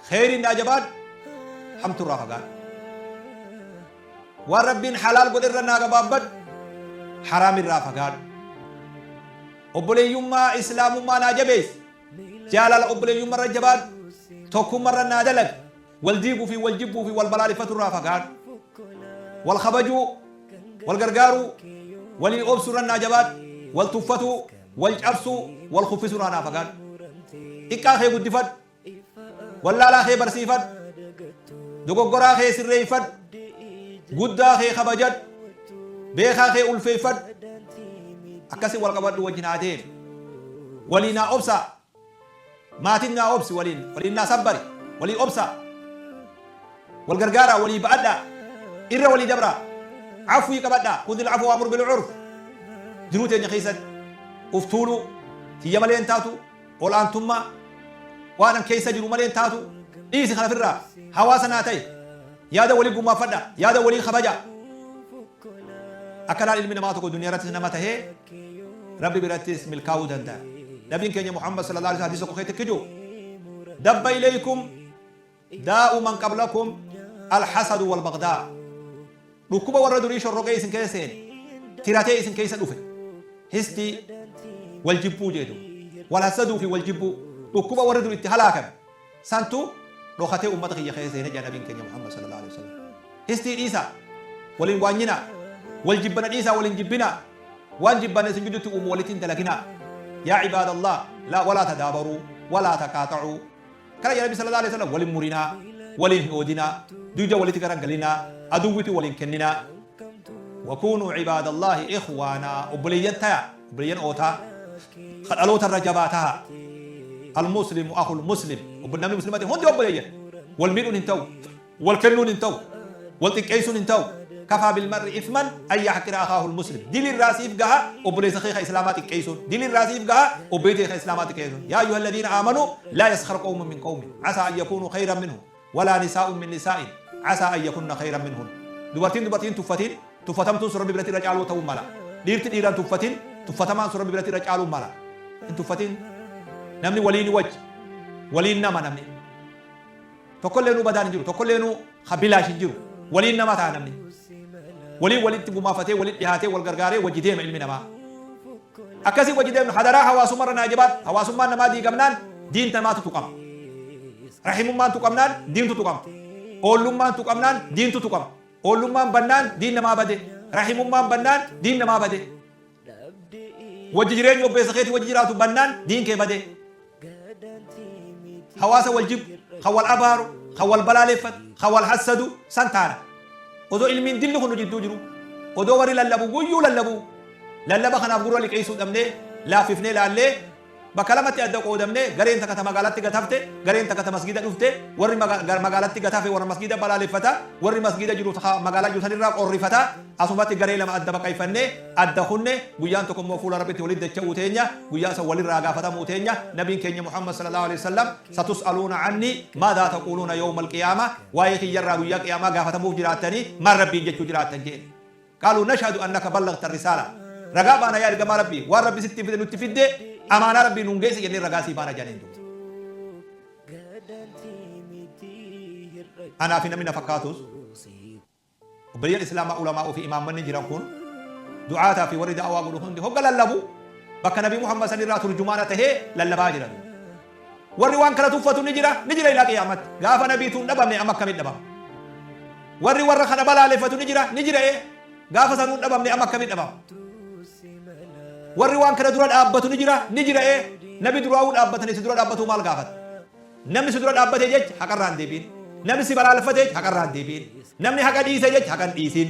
Kheyriin naa jabaadhu, hamtu irraa fagaadhu. Waan Rabbiin halaal godhe irra naa gabaabbadhu, haraam irraa fagaadhu. Obboleeyyummaa islaamummaa naa jabeessi. Jaalala obboleeyyummaa irra jabaadhu. Tokkummaa irra naa dalagi. Wal diiguu fi wal jibbuu fi wal balaaleffatu irraa fagaadhu. Wal kabajuu, wal gargaaruu, walii obsuu irra naa jabaadhu. Wal tuffatuu, wal cabsuu, wal kuffisuu irraa naa fagaadhu. Xiqqaa kee guddifadhu. Wallaalaa kee barsiifadhu. Dogoggoraa kee sirreeffadhu. Guddaa kee kabajadhu. Beekaa kee ulfeeffadhu. Akkasii wal qabadhu wajjin haa deemu. Walii naa obsaa. Maatiin naa obsi waliin waliin naa sabbari walii obsaa. Wal gargaaraa walii ba'adhaa. Irra walii dabraa. Afwii qabadhaa. Khudhil afwa wa'mur bil urf. Jiruu teenya keessatti uf tuuluu tiyya malee hin taatu. Ol'aantummaa waan an keessa jiru malee hin taatu. Dhiisi kana firraa hawaasa naa ta'e. Yaada walii gumaaffadha. Yaada walii kabaja. Akkanaan ilmi namaa tokko duniyaa irrattis nama tahee Rabbi birattis milkaa'uu danda'a. Nabiin keenya Muhammad sallallahu alaihi wasallam hadiisa tokko keessatti kiju dabba ilaykum daa'u man qablakum alhasadu wal bagdaa. Dhukkuba warra durii shorroqee isin keessa seene, tiratee isin keessa dhufe, histii wal jibbuu jeedu, wal hassaduu fi wal jibbuu, dhukkuba warri dur itti halaakame santu dhokatee ummata kiyya keessa seene jedha nabiin keenya Muhammad sallallahu alaihi wasallam. Histii dhiisaa, wal hin waanyinaa, wal jibbana dhiisaa, wal hin jibbinaa, waan jibbanne isin gidduutti uumu walitti hin dalaginaa. Yaa ibaadallah, laa walaa tadaabaruu, walaa taqaaxa'uu. Kana jedha Nabi sallallahu alaihi wasallam, wal hin murinaa, waliin hin oodinaa, duyda walitti gara hin galinaa, aduwwiti wal hin kenninaa. Wakuunuu ibaadallaahi ikhwaanaa, obboleeyyan taya, obboleeyyan ootaa, ka dhaloota irra jabaa taha. Almuslimu akhul muslim, namni muslima ta'e hundi obboleeyyan. Wal miidhuun hin ta'u, wal kennuun hin ta'u, wal xiqqeessuun hin ta'u. Kafaa bilmar'i ithman an yahqira akhaahul muslim. Dili irraa siif gaha obboleessa kee ka islaamaa xiqqeessuun. Dili irraa siif gaha obboleettii kee ka islaamaa xiqqeessuun. Yaa ayyuhal ladhiina aamanuu laa yaskhar qawmun min qawmin asaa an yakuunuu khayran minhum walaa nisaa'un min nisaa'in asaa an yakunna khayran minhun. Dubartiin dubartiin tuffatin, tuffatamtuun sun Rabbi biratti irra caaluu ta'uu mala. Dhiirti dhiiraan tuffatin, tuffatamaan sun Rabbi biratti irra caaluu mala. Hin tuffatin. Namni waliin wajji. Waliin nama namni. Tokkolleenuu badaan hin jiru. Tokkolleenuu ka bilaash hin jiru. Waliin nama ta'a namni. Waliin walitti gumaafatee, walitti dhihaatee, wal gargaaree wajji deema ilmi namaa. Akkasii wajji deemnu hadaraa hawaasummarra naa jabaadhu. Hawaasummaan namaa diigamnaan diinta namaatu tuqama. Rahimummaan tuqamnaan diintu tuqama. Oollummaan tuqamnaan diintu tuqama. Oollummaan bannaan diin namaa bade. Rahimummaan bannaan diin namaa bade. Wajji jireenyi obbeessa keetii wajji jiraatu bannaan diin kee bade. Hawaasa wal jibbu, kan wal abaaru, kan wal balaaleffatu, kan wal hassadu san taana. Odoo ilmiin dilli kun nu jidduu jiru, odoo warri lallabu guyyuu lallabu, lallaba kanaaf gurra liqeessuu dhabnee, laaffifnee laallee, bakka lamatti adda qoodamnee, gareen takka ta magaalatti gad hafte, gareen takka ta masgiida dhufte, warri magaalatti gad hafe warra masgiida balaaleffata, warri masgiida jiru ta magaalaa jiru sanirraa qorrifata, Asumatti garee lama adda baqayfannee, adda kunne, guyyaan tokko immoo fuula Rabbitti walitti dacha'uu teenya, guyyaa san walirraa gaafatamuu teenya, Nabiin keenya Muhammad sallallahu aleyhi wasallam, satus'aluuna annii maadhaa taquuluuna yawmal qiyaamah, waa'ee kiyyarraa guyyaa qiyaamaa gaafatamuuf jiraattanii maal Rabbiin jechuu jiraattan je'en. Qaaluu nashhadu annaka ballaghta risaala, ragaa baana yaa ergamaa Rabbii, waan Rabbi sitti fide nutti fidde, amaanaa Rabbii nuun geesse jennee ragaa sii baana jedhaniin duuba. Anaa fi namni na fakkaatus. Obboleeyyan Islaamaa ulamaa'uu fi imaammanni jiran kun du'aataa fi warri da'awaa godhu hundi hogga lallabu bakka Nabi Muhammad san irraa turjumaana tahee lallabaa jira. Warri waan kana tuffatu ni jira, ni jira ilaa qiyaamatti. Gaafa Nabiitu hin dhabamne amma akkamitti dhabama? Warri warra kana balaaleffatu ni jira, ni jira ee. Gaafa sanuu hin dhabamne amma akkamitti dhabama? Warri waan kana dura dhaabbatu ni jira, ni jira ee. Nabi duraa'uu dhaabbatanii si dura dhaabbatuu maal gaafata? Namni si dura dhaabbate jecha haqarraa hin deebi'in. Namni si balaaleffate jecha haqarraa hin deebi'in. Namni haqa dhiise jecha haqa hin dhiisin.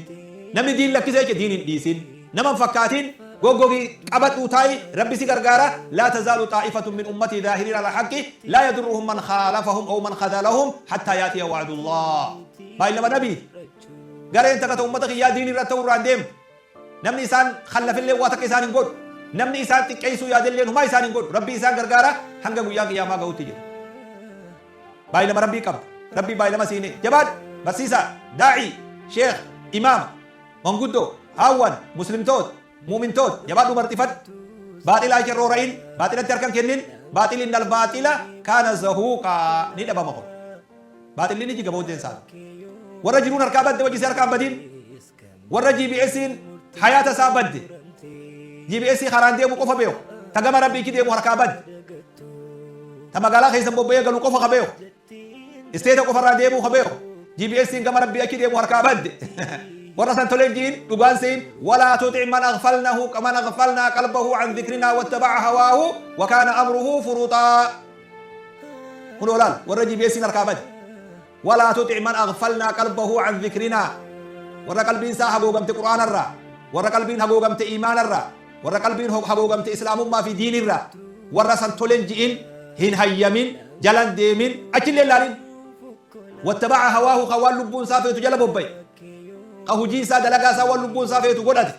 Namni diin lakkise jecha diin hin dhiisin. Nama hin fakkaatin, goggogii qabadhuu taa'i, Rabbi si gargaara. Laa tazaalu xaa'ifatun min ummatii zaahiriina alal haqqi laa yadurruhum man khaalafahum aw man khadalahum hattaa yaatiya wa'dullah. Baay'inama nabiiti. Gareen takka ta ummata kiyyaa diin irra ta'uu irraa hin deemtu. Namni isaan khallafillee waa takka isaan hin godhu. Namni isaan xiqqeessuu yaadelleen humaa isaan hin godhu. Rabbi isaan gargaara hanga guyyaan qiyaamaa gahutti jedhe. Baay'ilama Rabbii qabda. Rabbii baay'ilama siine. Jabaadhu. Barsiisaa, daa'ii, sheekh, imaama, manguddoo, haawwan, muslimtoota, mu'mintoota. Jabaadhu marxifadhu. Baaxila achi roora'in, baaxilatti harka hin kennin. Baaxil innal baaxila kaana zahuuqaa ni dhabama kun. Baaxilli ni jiga booddeen isaa. Warra jiruun harkaa badde wajji si harkaa hin badin. Warra GBS'n hayaata isaa badde, GBS karaan deemu qofa beeku, ta gama Rabbiitti deemu harkaa badde, ta magaalaa keessan bobba'ee galu qofa ka beeku, isteeta qofarraa deemuu ka beeku, GBS'n gama Rabbii achi deemu harkaa badde. Warra san toleen ji'in dhugaan se'in walaa tuxi man aghfalnahu man aghfalnaa qalbahu an dhikrinaa wattaba'a hawaahu wa kaana amruhu furuxaa. Kunoo laal warra GBS'n harkaa badde. Walaa tuxi' man aghfalnaa qalbahu an dhikrinaa, warra qalbiin isaa hagoogamte Qur'aanarraa, warra qalbiin hagoogamte iimaanarraa, warra qalbiin hagoogamte islaamummaa fi diinirraa, warra san tolen ji'in, hin hayyamin, jalan deemin, achillee hin laalin. Wattaba'a hawaahu ka waan lubbuun isaa feetu jala bobba'e, ka hujii isaa dalagaa isaa waan lubbuun isaa feetu godhate.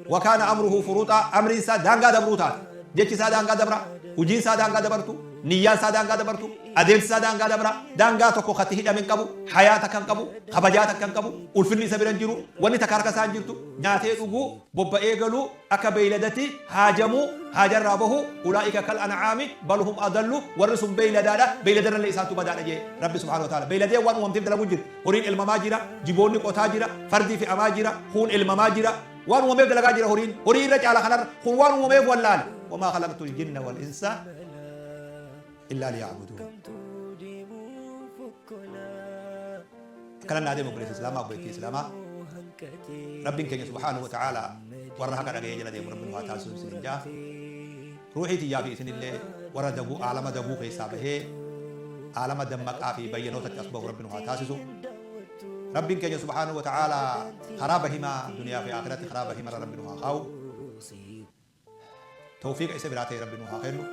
Wa kaana amruhu furuxaa, amriin isaa daangaa dabruu taate. Jechi isaa daangaa dabra, hujiin isaa daangaa dabartu, Niyyaan isaa daangaa dabartu, adeemsi isaa daangaa dabra, daangaa tokko katti hidhame hin qabu, hayaa takka hin qabu, kabajaa takka hin qabu, ulfinni isa bira hin jiru, wanni takka harka isaa hin jirtu, nyaatee dhuguu, bobba'ee galuu, akka beeyladati haajamuu, haajarraa bahuu, ulaa'ika kal an'aami bal hum adallu, warri sun beeyladaadha, beeyladarrallee isaantu badaadha jee Rabbi subhaanahu wa ta'aala. Beeyladeen waan uumamteef dalagu jirti. Horiin elmamaa jira, jiboonni qotaa jira, fardi fe'amaa jira, kuun elmamaa jira. Waan uumameef dalagaa jira horiin. Horii irra caala kanarra. Kun waan uumameef wallaale. Wamaa khalaqtul jinna wal insa illaa liya'buduun. Akkana naa deemu obboleessa Islaamaa, obboleettii Islaamaa. Rabbiin keenya subhaanahu wa ta'aala warra haqa dhaga'ee jala deemu Rabbi nu haa taasisu isinin ja'a. Ruuhii tiyyaa fi isinillee warra daguu aalama daguu keessaa bahee aalama dammaqaa fi bayyanootatti as bahu Rabbi nu haa taasisu. Rabbiin keenya subhaanahu wa ta'aalaa karaa bahimaa duniyaa fi aakiratti karaa bahimarra Rabbi nu haa kaa'u. Tawfiiqa isa biraa ta'e Rabbi nu haa kennu.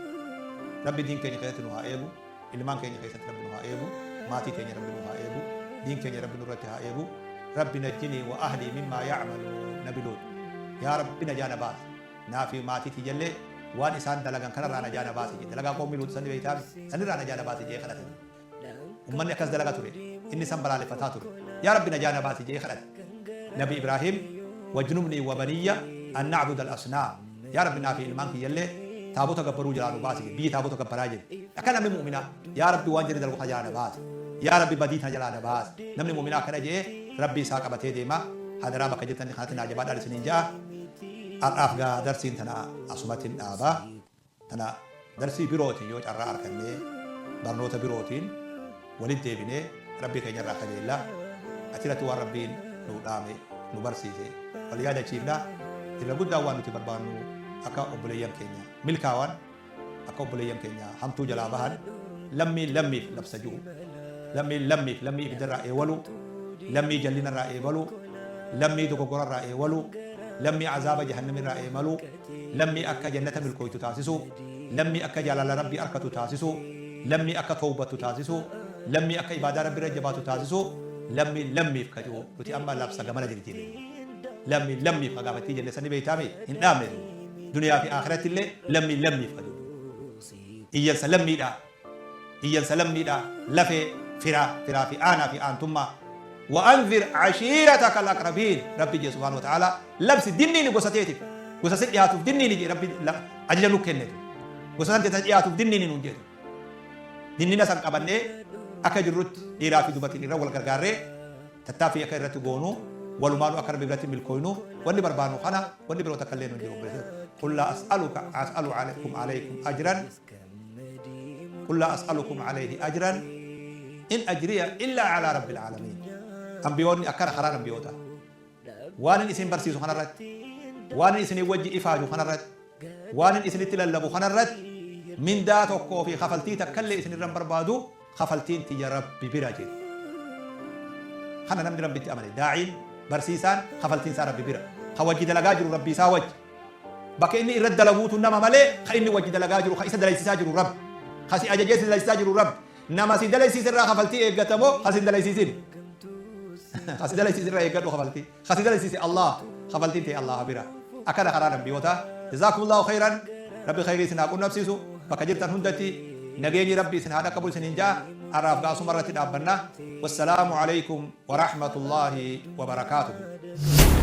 Rabbi diin keenya keessatti nu haa eegu. Ilmaan keenya keessatti Rabbi nu haa eegu. Maatii teenya Rabbi nu haa eegu. Diin keenya Rabbi nurratti haa eegu. Rabbi najjinii wa ahlii mimmaa ya'maluun. Nabi Luut. Yaa Rabbi najaa na baasi. Naa fi maatii tiyyallee waan isaan dalagan kanarraa najaa na baasi jedhe. Dalagaa qawmii Luut san ni beeytaami? Sanirraa najaa na baasi jedhee kadhate. Ummanni akkas dalaga ture. Inni san balaaleffataa ture. Yaa Rabbi najaa na baasi jedhee kadhate. Nabi Ibraahim wajnubnii wa baniyya an na'buda al-asnaam. Yaa Rabbi naa fi ilmaan kiyyallee taabota gabbaruu jalaa nu baasi jedhe. Biyyi taabota gabbaraa jedhe. Akka namni mu'minaa yaa Rabbi waan jarri dalagu kana jalaa na baasi. Yaa Rabbi badii tana jalaa na baasi. Namni mu'minaa akkana jedhee Rabbii isaa qabatee deema. Hadaraa bakka jirtan kanatti naa jabaadhaan isiniin ja'a. Har'aaf gaa darsiin tana asumatin dhaaba. Tana darsii birootiin yoo carraa arkannee barnoota birootiin walitti deebinee Rabbii keenyarraa kajeella. Achirratti waan Rabbiin nuu dhaame nu barsiise wal yaadachiifna. Irra guddaan waan nuti barbaannu akka obboleeyyan keenya milkaawan, akka obboleeyyan keenya hamtuu jalaa bahan, lammiin lammiif labsa ju'u, lammiin lammiif lammii ibiddarraa eewalu, lammii jallinarraa eebalu, lammii dogoggorarraa eewalu, lammii azaaba jahannamirraa eemalu, lammii akka jannata milkooytu taasisuu, lammii akka jaalala Rabbii arkatu taasisuu, lammii akka towbattu taasisuu, lammii akka ibaadaa Rabbi irra jabaatu taasisuu, lammiin lammiif ka ji'u nuti amma labsa gamana jirjiirre. Lammiin lammiif ka gaafattii jenne san ni beeytaami? Hin dhaabne duuba. Duniyaa fi aakhiratti illee lammiin lammiif ka ji'u duuba. Iyyansa lammiidhaa. Iyyansa lammiidhaa, lafee firaa, firaa fi aanaa fi aantummaa. Wa anzir ashiirataka al-aqrabiin. Rabbi jee subhaanahu wa ta'aalaa labsi dinniini gosa teetiif, gosa si dhiyaatuuf dinniini jee Rabbi ajaja nu kennetu. Gosa san teessa dhiyaatuuf dinniini nuun jeetu. Dinnina san qabannee akka jirrutti dhiiraa fi dubartiin irra wal gargaarree tattaaffii akka irratti goonu, walumaanuu akka Rabbi biratti milkooynu wanni barbaannu kana, wanni biroo takka illee nu hin jiru obboleessa. Qul laa as'aluka as'alu alaykum alaykum ajran Qul laa as'alukum alayhi ajran in ajriya illaa alaa rabbil aalamiin. Ambiyoonni akkana karaan ambiyootaa. Waanin isin barsiisu kanarratti, waanin isinii wajji ifaaju kanarratti, waanin isinitti lallabu kanarratti mindaa tokkoo fi kafaltii takkallee isinirra hin barbaadu, kafaltiin tiyya Rabbi bira jedhe. Kana namni Rabbitti amane, daa'iin, barsiisaan kafaltiin isaa Rabbi bira. Ka wajji dalagaa jiru Rabbii isaa wajji. Bakka inni irra dalaguutu nama malee ka inni wajji dalagaa jiru, ka isa dalaysiisaa jiru Rabbi. Ka si ajajee si dalaysiisaa jiru Rabbi. Nama si dalaysiise irraa kafaltii eeggata moo ka si hin dalaysiisin? Ka si dalaysiise irraa eeggadhu kafaltii. Ka si dalaysiise Allah. Kafaltiin tee Allaha bira. Akkana karaan ambiyootaa. Jazaakumullahu khayran. Rabbi khayrii isin haa qunnamsiisu. Bakka jirtan hundatti nageenyi Rabbi isin haa dhaqqabu isiniin ja'a. Har'aaf gaa asuma irratti dhaabbanna. Wassalaamu alaikum wa rahmatullahi wa barakaatuhu.